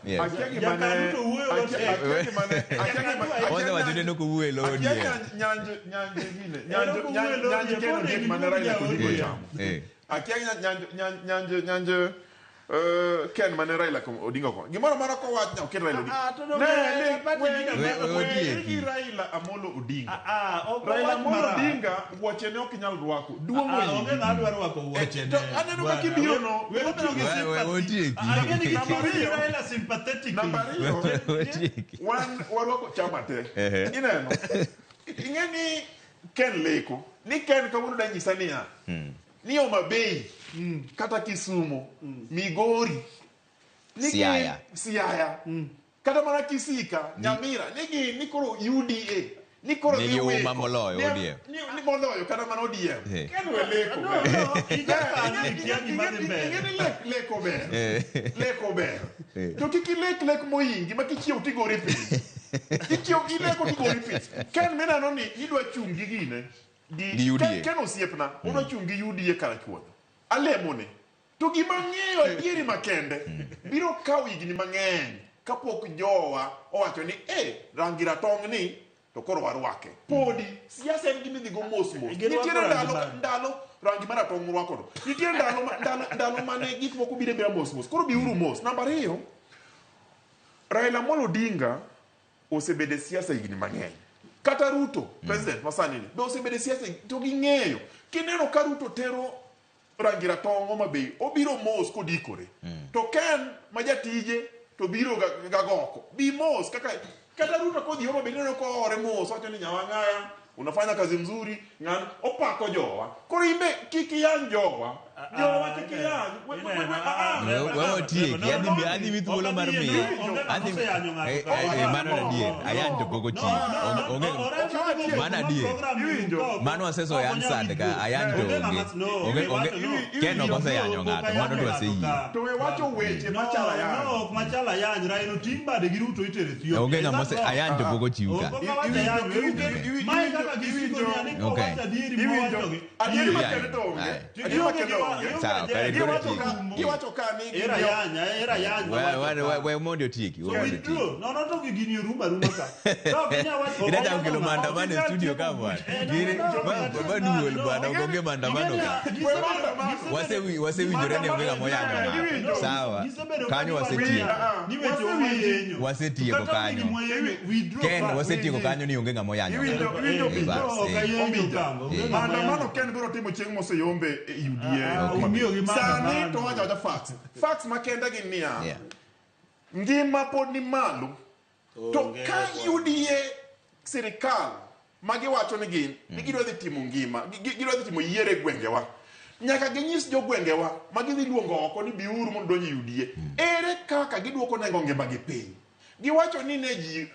Jakanyo to wuoyo matek. Osewacho ni en ok owuo e lo ODM. Nyanj Ken Ondiek mane Raila Odinga ochamo. Akia nyanj Ken mane Raila Odinga ko. Gimoro amora kowach nyaka oket Raila Odinga. Ne gi Raila Amolo Odinga. Raila Amolo Odinga wuoche ne ok nyal rwako. Duong' ohingi. Onge ng'ama dwa rwako wuoche ne. To aneno ka kibiro no. Raila sympathetic. Namba ariyo, wan warwako chama te. Ineno. Ing'e ni Ken leko. Ni Ken kawuono da nyisa niya. Ni Homa Bay, kata Kisumu, Migori, Siaya. Siaya. Kata mana Kisika, Nyamira, ni koro UDA, ni koro Nigi uma moloyo ODM. Ni moloyo kata mana ODM. Ken we leko. Ing'e ni leko ber. Leko ber. To kik ilek lek mohingi ma kichiew tigori piny. Kichiew ileko tigori piny. Ken mineno ni idwa chung' gi gine. Gi UDA. Ken osiepna, odwa chung' gi UDA Karachuonyo. Alemone. To gima ng'eyo adieri makende biro kawo higni mang'eny kapok jowa owacho ni rangi ratong' ni to koro warwake. Podi siasa en gima idhi go mos mos. Nitiere ndalo rangi maratong' rwako no. Nitiere ndalo mane gik moko biro abira mos mos. Koro biuru mos. Namba ariyo, Raila Amolo Odinga osebedo e siasa higni mang'eny. Kata Ruto, president masani ni, be osebedo e siasa to ging'eyo. Kineno ka Ruto tero rangi ratong' Homa Bay, obiro mos kodikore. To Ken ma jatije to biro gagoko. Bi mos kaka kata Ruto kodhi Homa Bay ineno koore mos, wacho ni nyawang'aya, unafanya kazi mzuri, ng'an opako jowa. Koro imbe kik iyany jowa. Jowa kik iyany. We otieki, adhi mi thuolo mar miyo. Mano adier, ayany to pok ochiek. Mano adier. Mano aseso yan sad ka, ayany to onge. Ken ok oseyanyo ng'ato, mano to aseyie. To we wacho weche machalo ayany. No, ok machalo ayany. Raila oting' bade gi Ruto itero Ethiopia. Onge ng'ama ose ayany to pok ochiw ka. Mae kaka gisiko ni kowacho adieri mowachogi. Adieri makende to onge. Adieri makende onge. Giwacho ka ni era yanya. We mondo otieki. No to gini orumo aruma ka. Ida chako kelo maandamano. maandamano e studio ka bwana. Gini ma duol bwana ok onge maandamano ka. Wasewinjore ni onge ng'ama oyanyo ng'ato. Sawa. Kanyo wasetieko. Wasetieko kanyo. Ken wasetieko kanyo ni onge ng'ama oyanyo ng'ato. Iwinjo Eh, bas, eh. Ombija. Eh. Maandamano Ken biro timo chieng' moseyombe e UDA. Okay. Omiyogi Sani maandamano. to wacho awacha facts. Facts makende gin niya. Yeah. Ngima pod ni malo. To Onge ka kwa. UDA sirikal ma giwacho ni gin ni gidwa dhi timo ngima, gidwa dhi timo yiero e gwengewa. Nyaka ginyis jogwengewa ma gidhi luongo oko ni biuru mondo donj e UDA. Ere kaka giduoko nengo ngima gi piny? Giwacho ni ne ji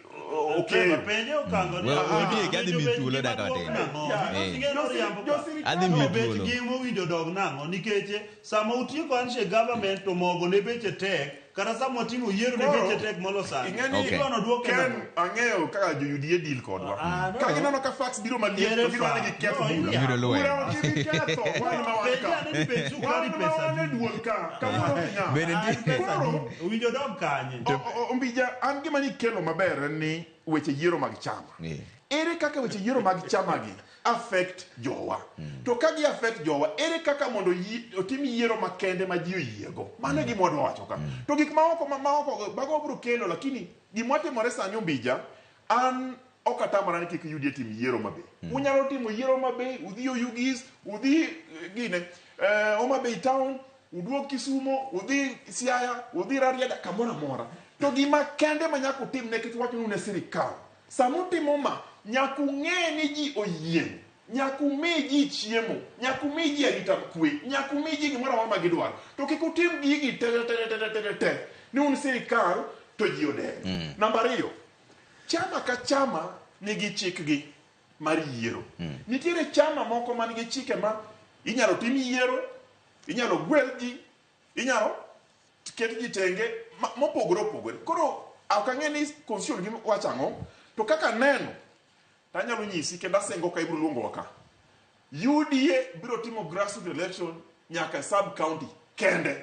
okeyo. Penje okango ni We- ah, wetiek, adhi miyi bech thuolo ngima dakika dok matin. nang'o? Yeah. Because Eh. ing'e ni oriambo ka. Adhi miyi No, bech thuolo. ngima owinjo dog nang'o nikech sama utieko handshake government to mogo ne beche tek kata sama watimo yiero ne Koro, beche tek molo sani. Ing'e ni Okay. Idwa noduoke Ken nang'o? ang'eyo kaka jo UDA deal kodwa. Ah, no. Ka gineno ka fax biro maliet Ere to gidwa ni fax? giketh No, bura. iriambo. Gibiro lweny. Bura ok gibi ketho, wan ma wan Penje ka. ane ni bech sukari Wan ma pesa wan e adi? duol ka. Kawuono ok inyal. Bende Ah, nitie- pesa adi? Koro- Owinjo dog kanye? Ombija, an gima nikelo maber en ni weche yiero mag chama. Yeah. Ere kaka weche yiero mag chama gi affect jowa? To ka gi affect jowa, ere kaka mondo otim yiero makende ma ji oyiego? Mano e gima wadwa wacho ka. To gik maoko maoko mago wabiro kelo, lakini gima timore sani Ombija, an ok atamora ni kik UDA tim yiero mabe. Unyalo timo yiero mabe, udhi Oyugis, udhi gine, Homa Bay town, uduog Kisumo, udhi Siaya, udhi Rarieda, kamoro amora. To gima kende ma nyaka utim nikech wachonu ne sirikal. Sama utimo ma, nyaka ung'e ni ji oyieng'. Nyaka umi ji chiemo, nyaka umi ji arita kwe, nyaka umi ji gimoro amora ma gidwaro. To kik utim gigi te te te te te te te ni un sirikal to ji odenyo. Namba ariyo, chama ka chama nigi chikgi mar yiero. Nitiere chama moko man gi chike ma inyalo tim yiero, inyalo gwel ji, inyalo ket ji tenge mopogore opogore. Koro ok ang'e ni constitution gi wacho ang'o, to kaka aneno to anyalo nyisi kendo asengo ka ibiro luongowa ka. UDA biro timo grassroots election nyaka sub county kende.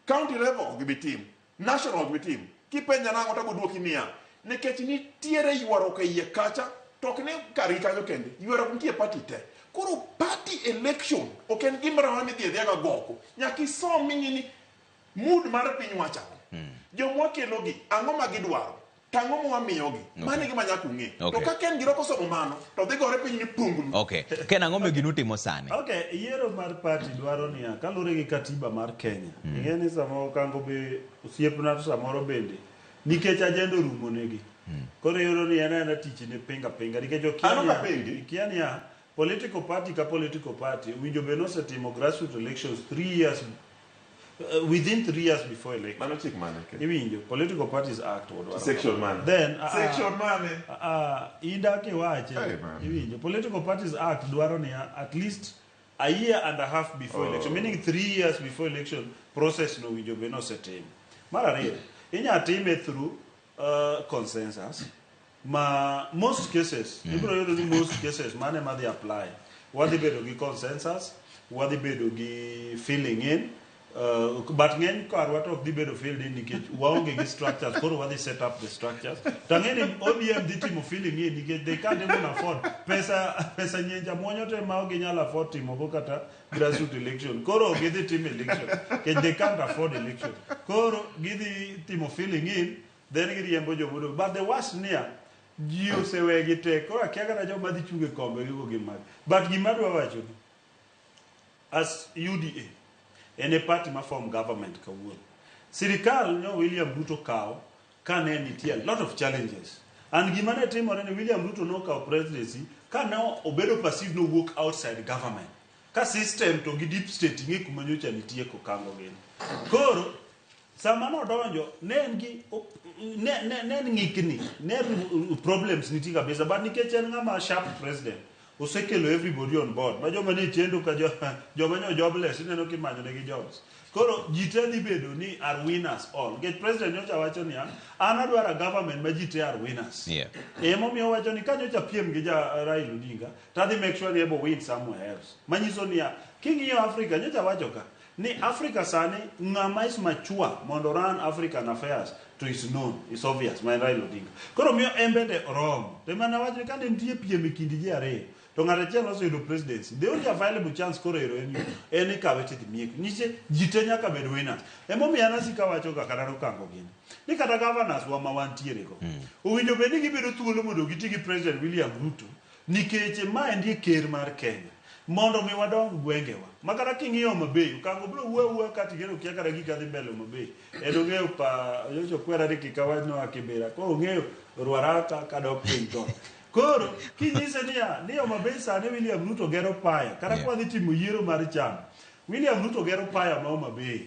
County level ok gibi timo, national ok gibi timo. Kipenja nang'o to abiro duoki niya, nikech nitiere ywaruok e iye kacha, to ok ni kargi kanyo kende, ywaruok nitie e party te. Koro party election ok en gimoro amora midhi adhiya ga goko. Nyaka isom ming'i ni mood mar piny wacho ang'o. Joma wakelogi, ang'o ma gidwaro? To ang'o ma wamiyogi? Mano e gima nyaka ung'e. To Okay. ka Ken Giroko osomo mano, to dhi gore piny ni punglu. Okay. Ken ang'o ma ginu timo sani? Okay, yiero mar party dwaro niya, kaluwore gi katiba mar Kenya. Ing'e ni samoro Okango be osiepna to samoro bende nikech agenda orumo negi. Koro iyudo ni en aena tich ne pinga pinga nikech okia An ok niya- apingi. okia niya political party ka political party owinjo bed ni osetimo grassroots elections 3 years within 3 years before election. Mano chik mane? Ken? Iwinjo Political Parties Act wadwaro. Section mane? Then Section mane? Indak iwache. Hey, man. Iwinjo Political Parties Act dwaro niya at least a year and a half before Oh. election, meaning 3 years before election process no winjo bed ni osetim. Mar ariyo, inya time through consensus ma most cases ibiro yudo ni most cases mane madhi apply wadhi bedo gi consensus, wadhi bedo gi filling in but ng'eny karwa to ok dhi bedo filled in nikech waonge gi structures koro wadhi set up the structures to ang'e ni ODM dhi timo filling in nikech they can't even afford pesa pesa nyenja mwonyo te ma ok ginyal afford timogo kata grassroots election koro ok gidhi timo election nikech they can't afford election koro gidhi timo filling in then giriembo jomodong but the worst niya ji osewegi te koro akia kata joma dhi chung e kombe gigo gin mage but gima adwa wacho ni as UDA en e party ma form government kawuono sirikal nyo William Ruto kawo kane nitie a lot of challenges and gima ne timore ni William Ruto nokawo presidency ka ne obedo perceived nowuok outside government ka system to gi deep state ing'e kuma nyocha nitie kokango gini koro sama nodonjo ne en gi ne en ng'ikni ne problems nitie kabisa but nikech en ng'ama sharp president osekelo everybody on board ma joma nie chendo ka joma nyo jobless ineno kimanyo negi jobs koro ji te dhi bedo ni are winners all nikech president nyocha wacho niya an adwaro a government ma ji te are winners emomiyo owacho ni ka nyocha piem gi ja Raila Odinga to adhi make sure ni ebo win somewhere else manyiso niya king'iyo Africa nyocha wacho ka Ni Africa sani ng'ama is mature mondo run African affairs to is known, is obvious, ma en Raila Odinga. Koro miyo en bende oromo. To ema nawacho ni kane nitie piem e kind ji ariyo, to ng'ato achiel oseyudo presidency. The only available chance koro ero en en ikawe tidhi miye. Nyiche ji te nyaka bed winners. Emomiyo an asiko awacho ga kata Okango gini. Ni kata governors wa ma wantiere go. Owinjo bed ni gibedo thuolo mondo giti gi President William Ruto nikech maendi e ker mar Kenya mondo mi wadong gwengewa ma kata king'iyo Homa Bay Okango biro wuoyo awuoya ka tigeno kia kata gika dhi mbele Homa Bay en ong'eyo pa nyocha okwera ni kik awach noa Kibera koro ong'eyo Ruaraka kadok piny to koro kinyise niya ni Homa Bay sani William Ruto gero paya kata yeah. kwadhi timo yiero mar chama William Ruto gero paya ma Homa Bay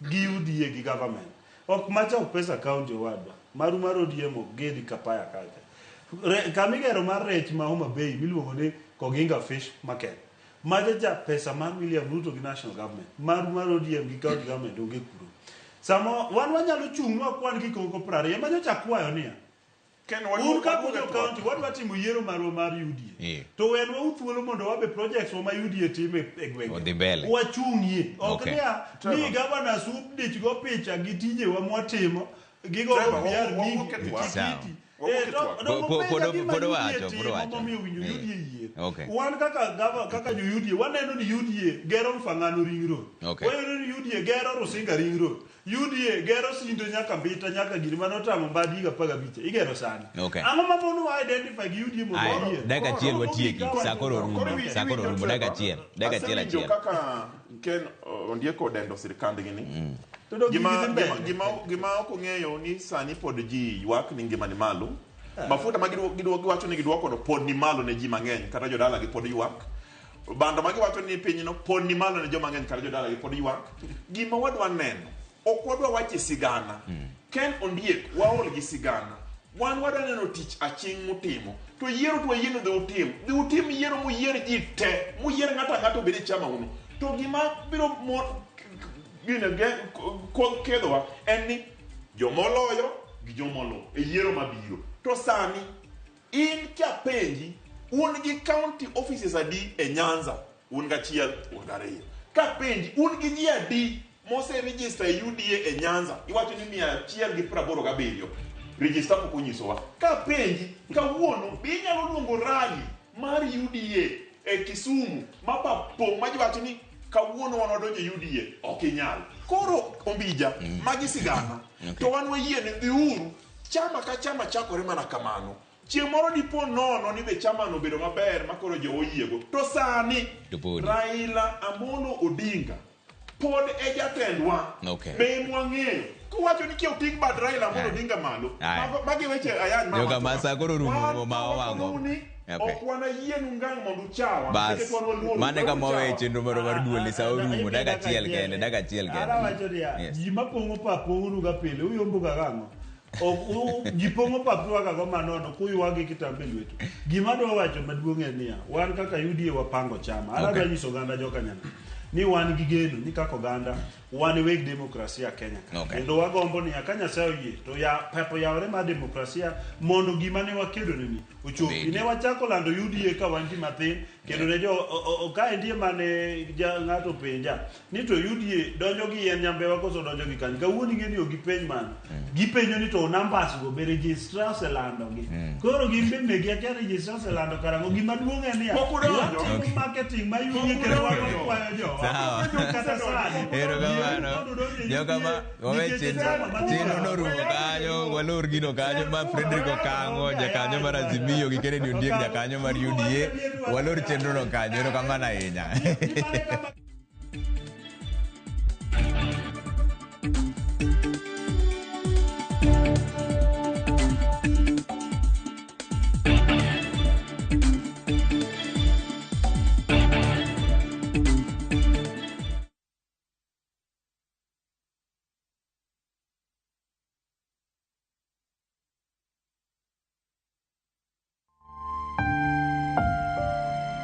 gi UDA gi government ok macha ok pesa county owadwa maru mar ODM ok gedi kapaya kacha kama igero mar rech ma Homa Bay miluongo ni Koginga Fish Market macha cha pesa mar William Ruto gi national government maru mar ODM gi county government onge kuro sama wan wanyalo chung' nwakwan gik moko 20 ema nyocha akwayo niya Ken, un kaka jo county wadwa timo yiero marwa mar UDA Yeah. to wenwa u thuolo mondo wabe projects wa ma UDA timo e gwenge Odhi mbele. wachung'ie ok Okay. niya ni governors udich go picha gi tijewa mwatimo gigo Trevor, PR wawuok e mingi twak. Sawa. tikiti Wawuok Eh, e to- twak. dongo penja gima Pod UDA owacho, pod timo owacho. momiyo owinjo Eh. UDA yier. Okay. Wan kaka gava, kaka jo UDA waneno ni UDA gero Mfangano Ring Road. Okay. Waneno ni UDA gero Rusinga Ring Road. UDA gero Sindo nyaka Mbita nyaka giri mane otamo Mbadi higa 15 igero sani. Okay. Ang'o ma mono wa identify gi UDA mondo Aya, wayier? dakika achiel Koro watieki. gikawa Sa koro orumo. Koro Sa koro iwinjo orumo. Dakika Trevor, achiel. Dakika achiel asewinjo achiel. kaka Ken Ondiek odendo sirikandgi ni. To dog Gima, gidhi mbele. gima ok ong'eyo ni sani pod ji ywak ni ngima ni malo. Mafuta ma giwacho ni giduoko no pod ni malo ne ji mang'eny kata jodala gi pod ywak. Bando ma giwacho ni pinyno pod ni malo ne joma ng'eny kata jodala gi pod ywak. Gima wadwa neno, ok wadwa wacho sigana. Ken Ondiek waol gi sigana. Wan wadwa neno tich aching' mutimo. To yiero to wayieno dhi utim. Dhi utim yiero muyier ji te. Muyier ng'ato ang'ata obed e chama uno. To gima biro gine kedhowa en ni jomoloyo gi jomolo e yiero mabiro. To sani in kapenji un gi county offices adi e Nyanza? Un gachiel, un gariyo. Kapenji un gi ji adi mose register e UDA e Nyanza? Iwacho ni 187. Register pok onyisowa. Kapenji kawuono be inyalo luongo rally mar UDA e Kisumu ma pong' ma jiwacho ni kawuono wan wadonjo e UDA ok inyal. Koro Ombija, magi sigana. To wan wayie ni dhiuru chama ka chama chakore mana kamano. Chieng' moro dipo nono ni be chamano obedo maber ma koro jowa oyiego. To sani To podi. Raila Amolo Odinga pod e jatendwa. Okay. Be mwang'eyo. Kowacho ni kia oting' bad Raila Amolo Odinga malo. Aye. Magi weche ayany ma Joka wacho. ma sa koro orumo Wan ma to wang'o. ni Okay. ok wanayienu ngang' mondo uchawa. Bas. Nikech wan waluoro. Mano e kama Uchawa. wawe chenro marwa mar duol ni sa orumo. Dakika achiel kende. Dakika achiel Ara kende. wacho niya, Yes. ji mapong'o pap pong'onu ga pile, uyombo ga gang'o? Ok ji pong'o pap ywaga go manono kuywagi kitambe lwetu. Gima adwa wacho maduong' en niya, wan kaka UDA wapango chama. An Okay. adwa nyiso oganda joka Nyanam ni wan gi geno ni kaka oganda wan e weg demokrasia Kenya ka. Okay. Kendo wagombo niya ka Nyasaye oyie to ya pep oyawre mar demokrasia mondo gima ne wakedo ne ni ochopi. Obedi. Ne wachako lando UDA ka wan ji mathin kendo ne jo ka endie mane ng'ato penja ni to UDA donjo gi yien nyambewa koso donjo gi kanyo. Kawuono ing'e ni ok gipenj mano. Gipenjo ni to numbers go be registrar oselando gi. Koro gin be megi akia registrar oselando karang'o. Gima duong' en niya Pok udonjo. watimo Okay. marketing ma UDA kendo wan wakwayo jowa. Sawa. Kata sani. Erokamano. Joka ma wawe Nikech chenro chama ma- chenro norumo kanyo walor gino kanyo ma Frederick Okang'o jakanyo mar Azimio gi Kennedy Ondiek jakanyo mar UDA walor chenro no kanyo erokamano ahinya.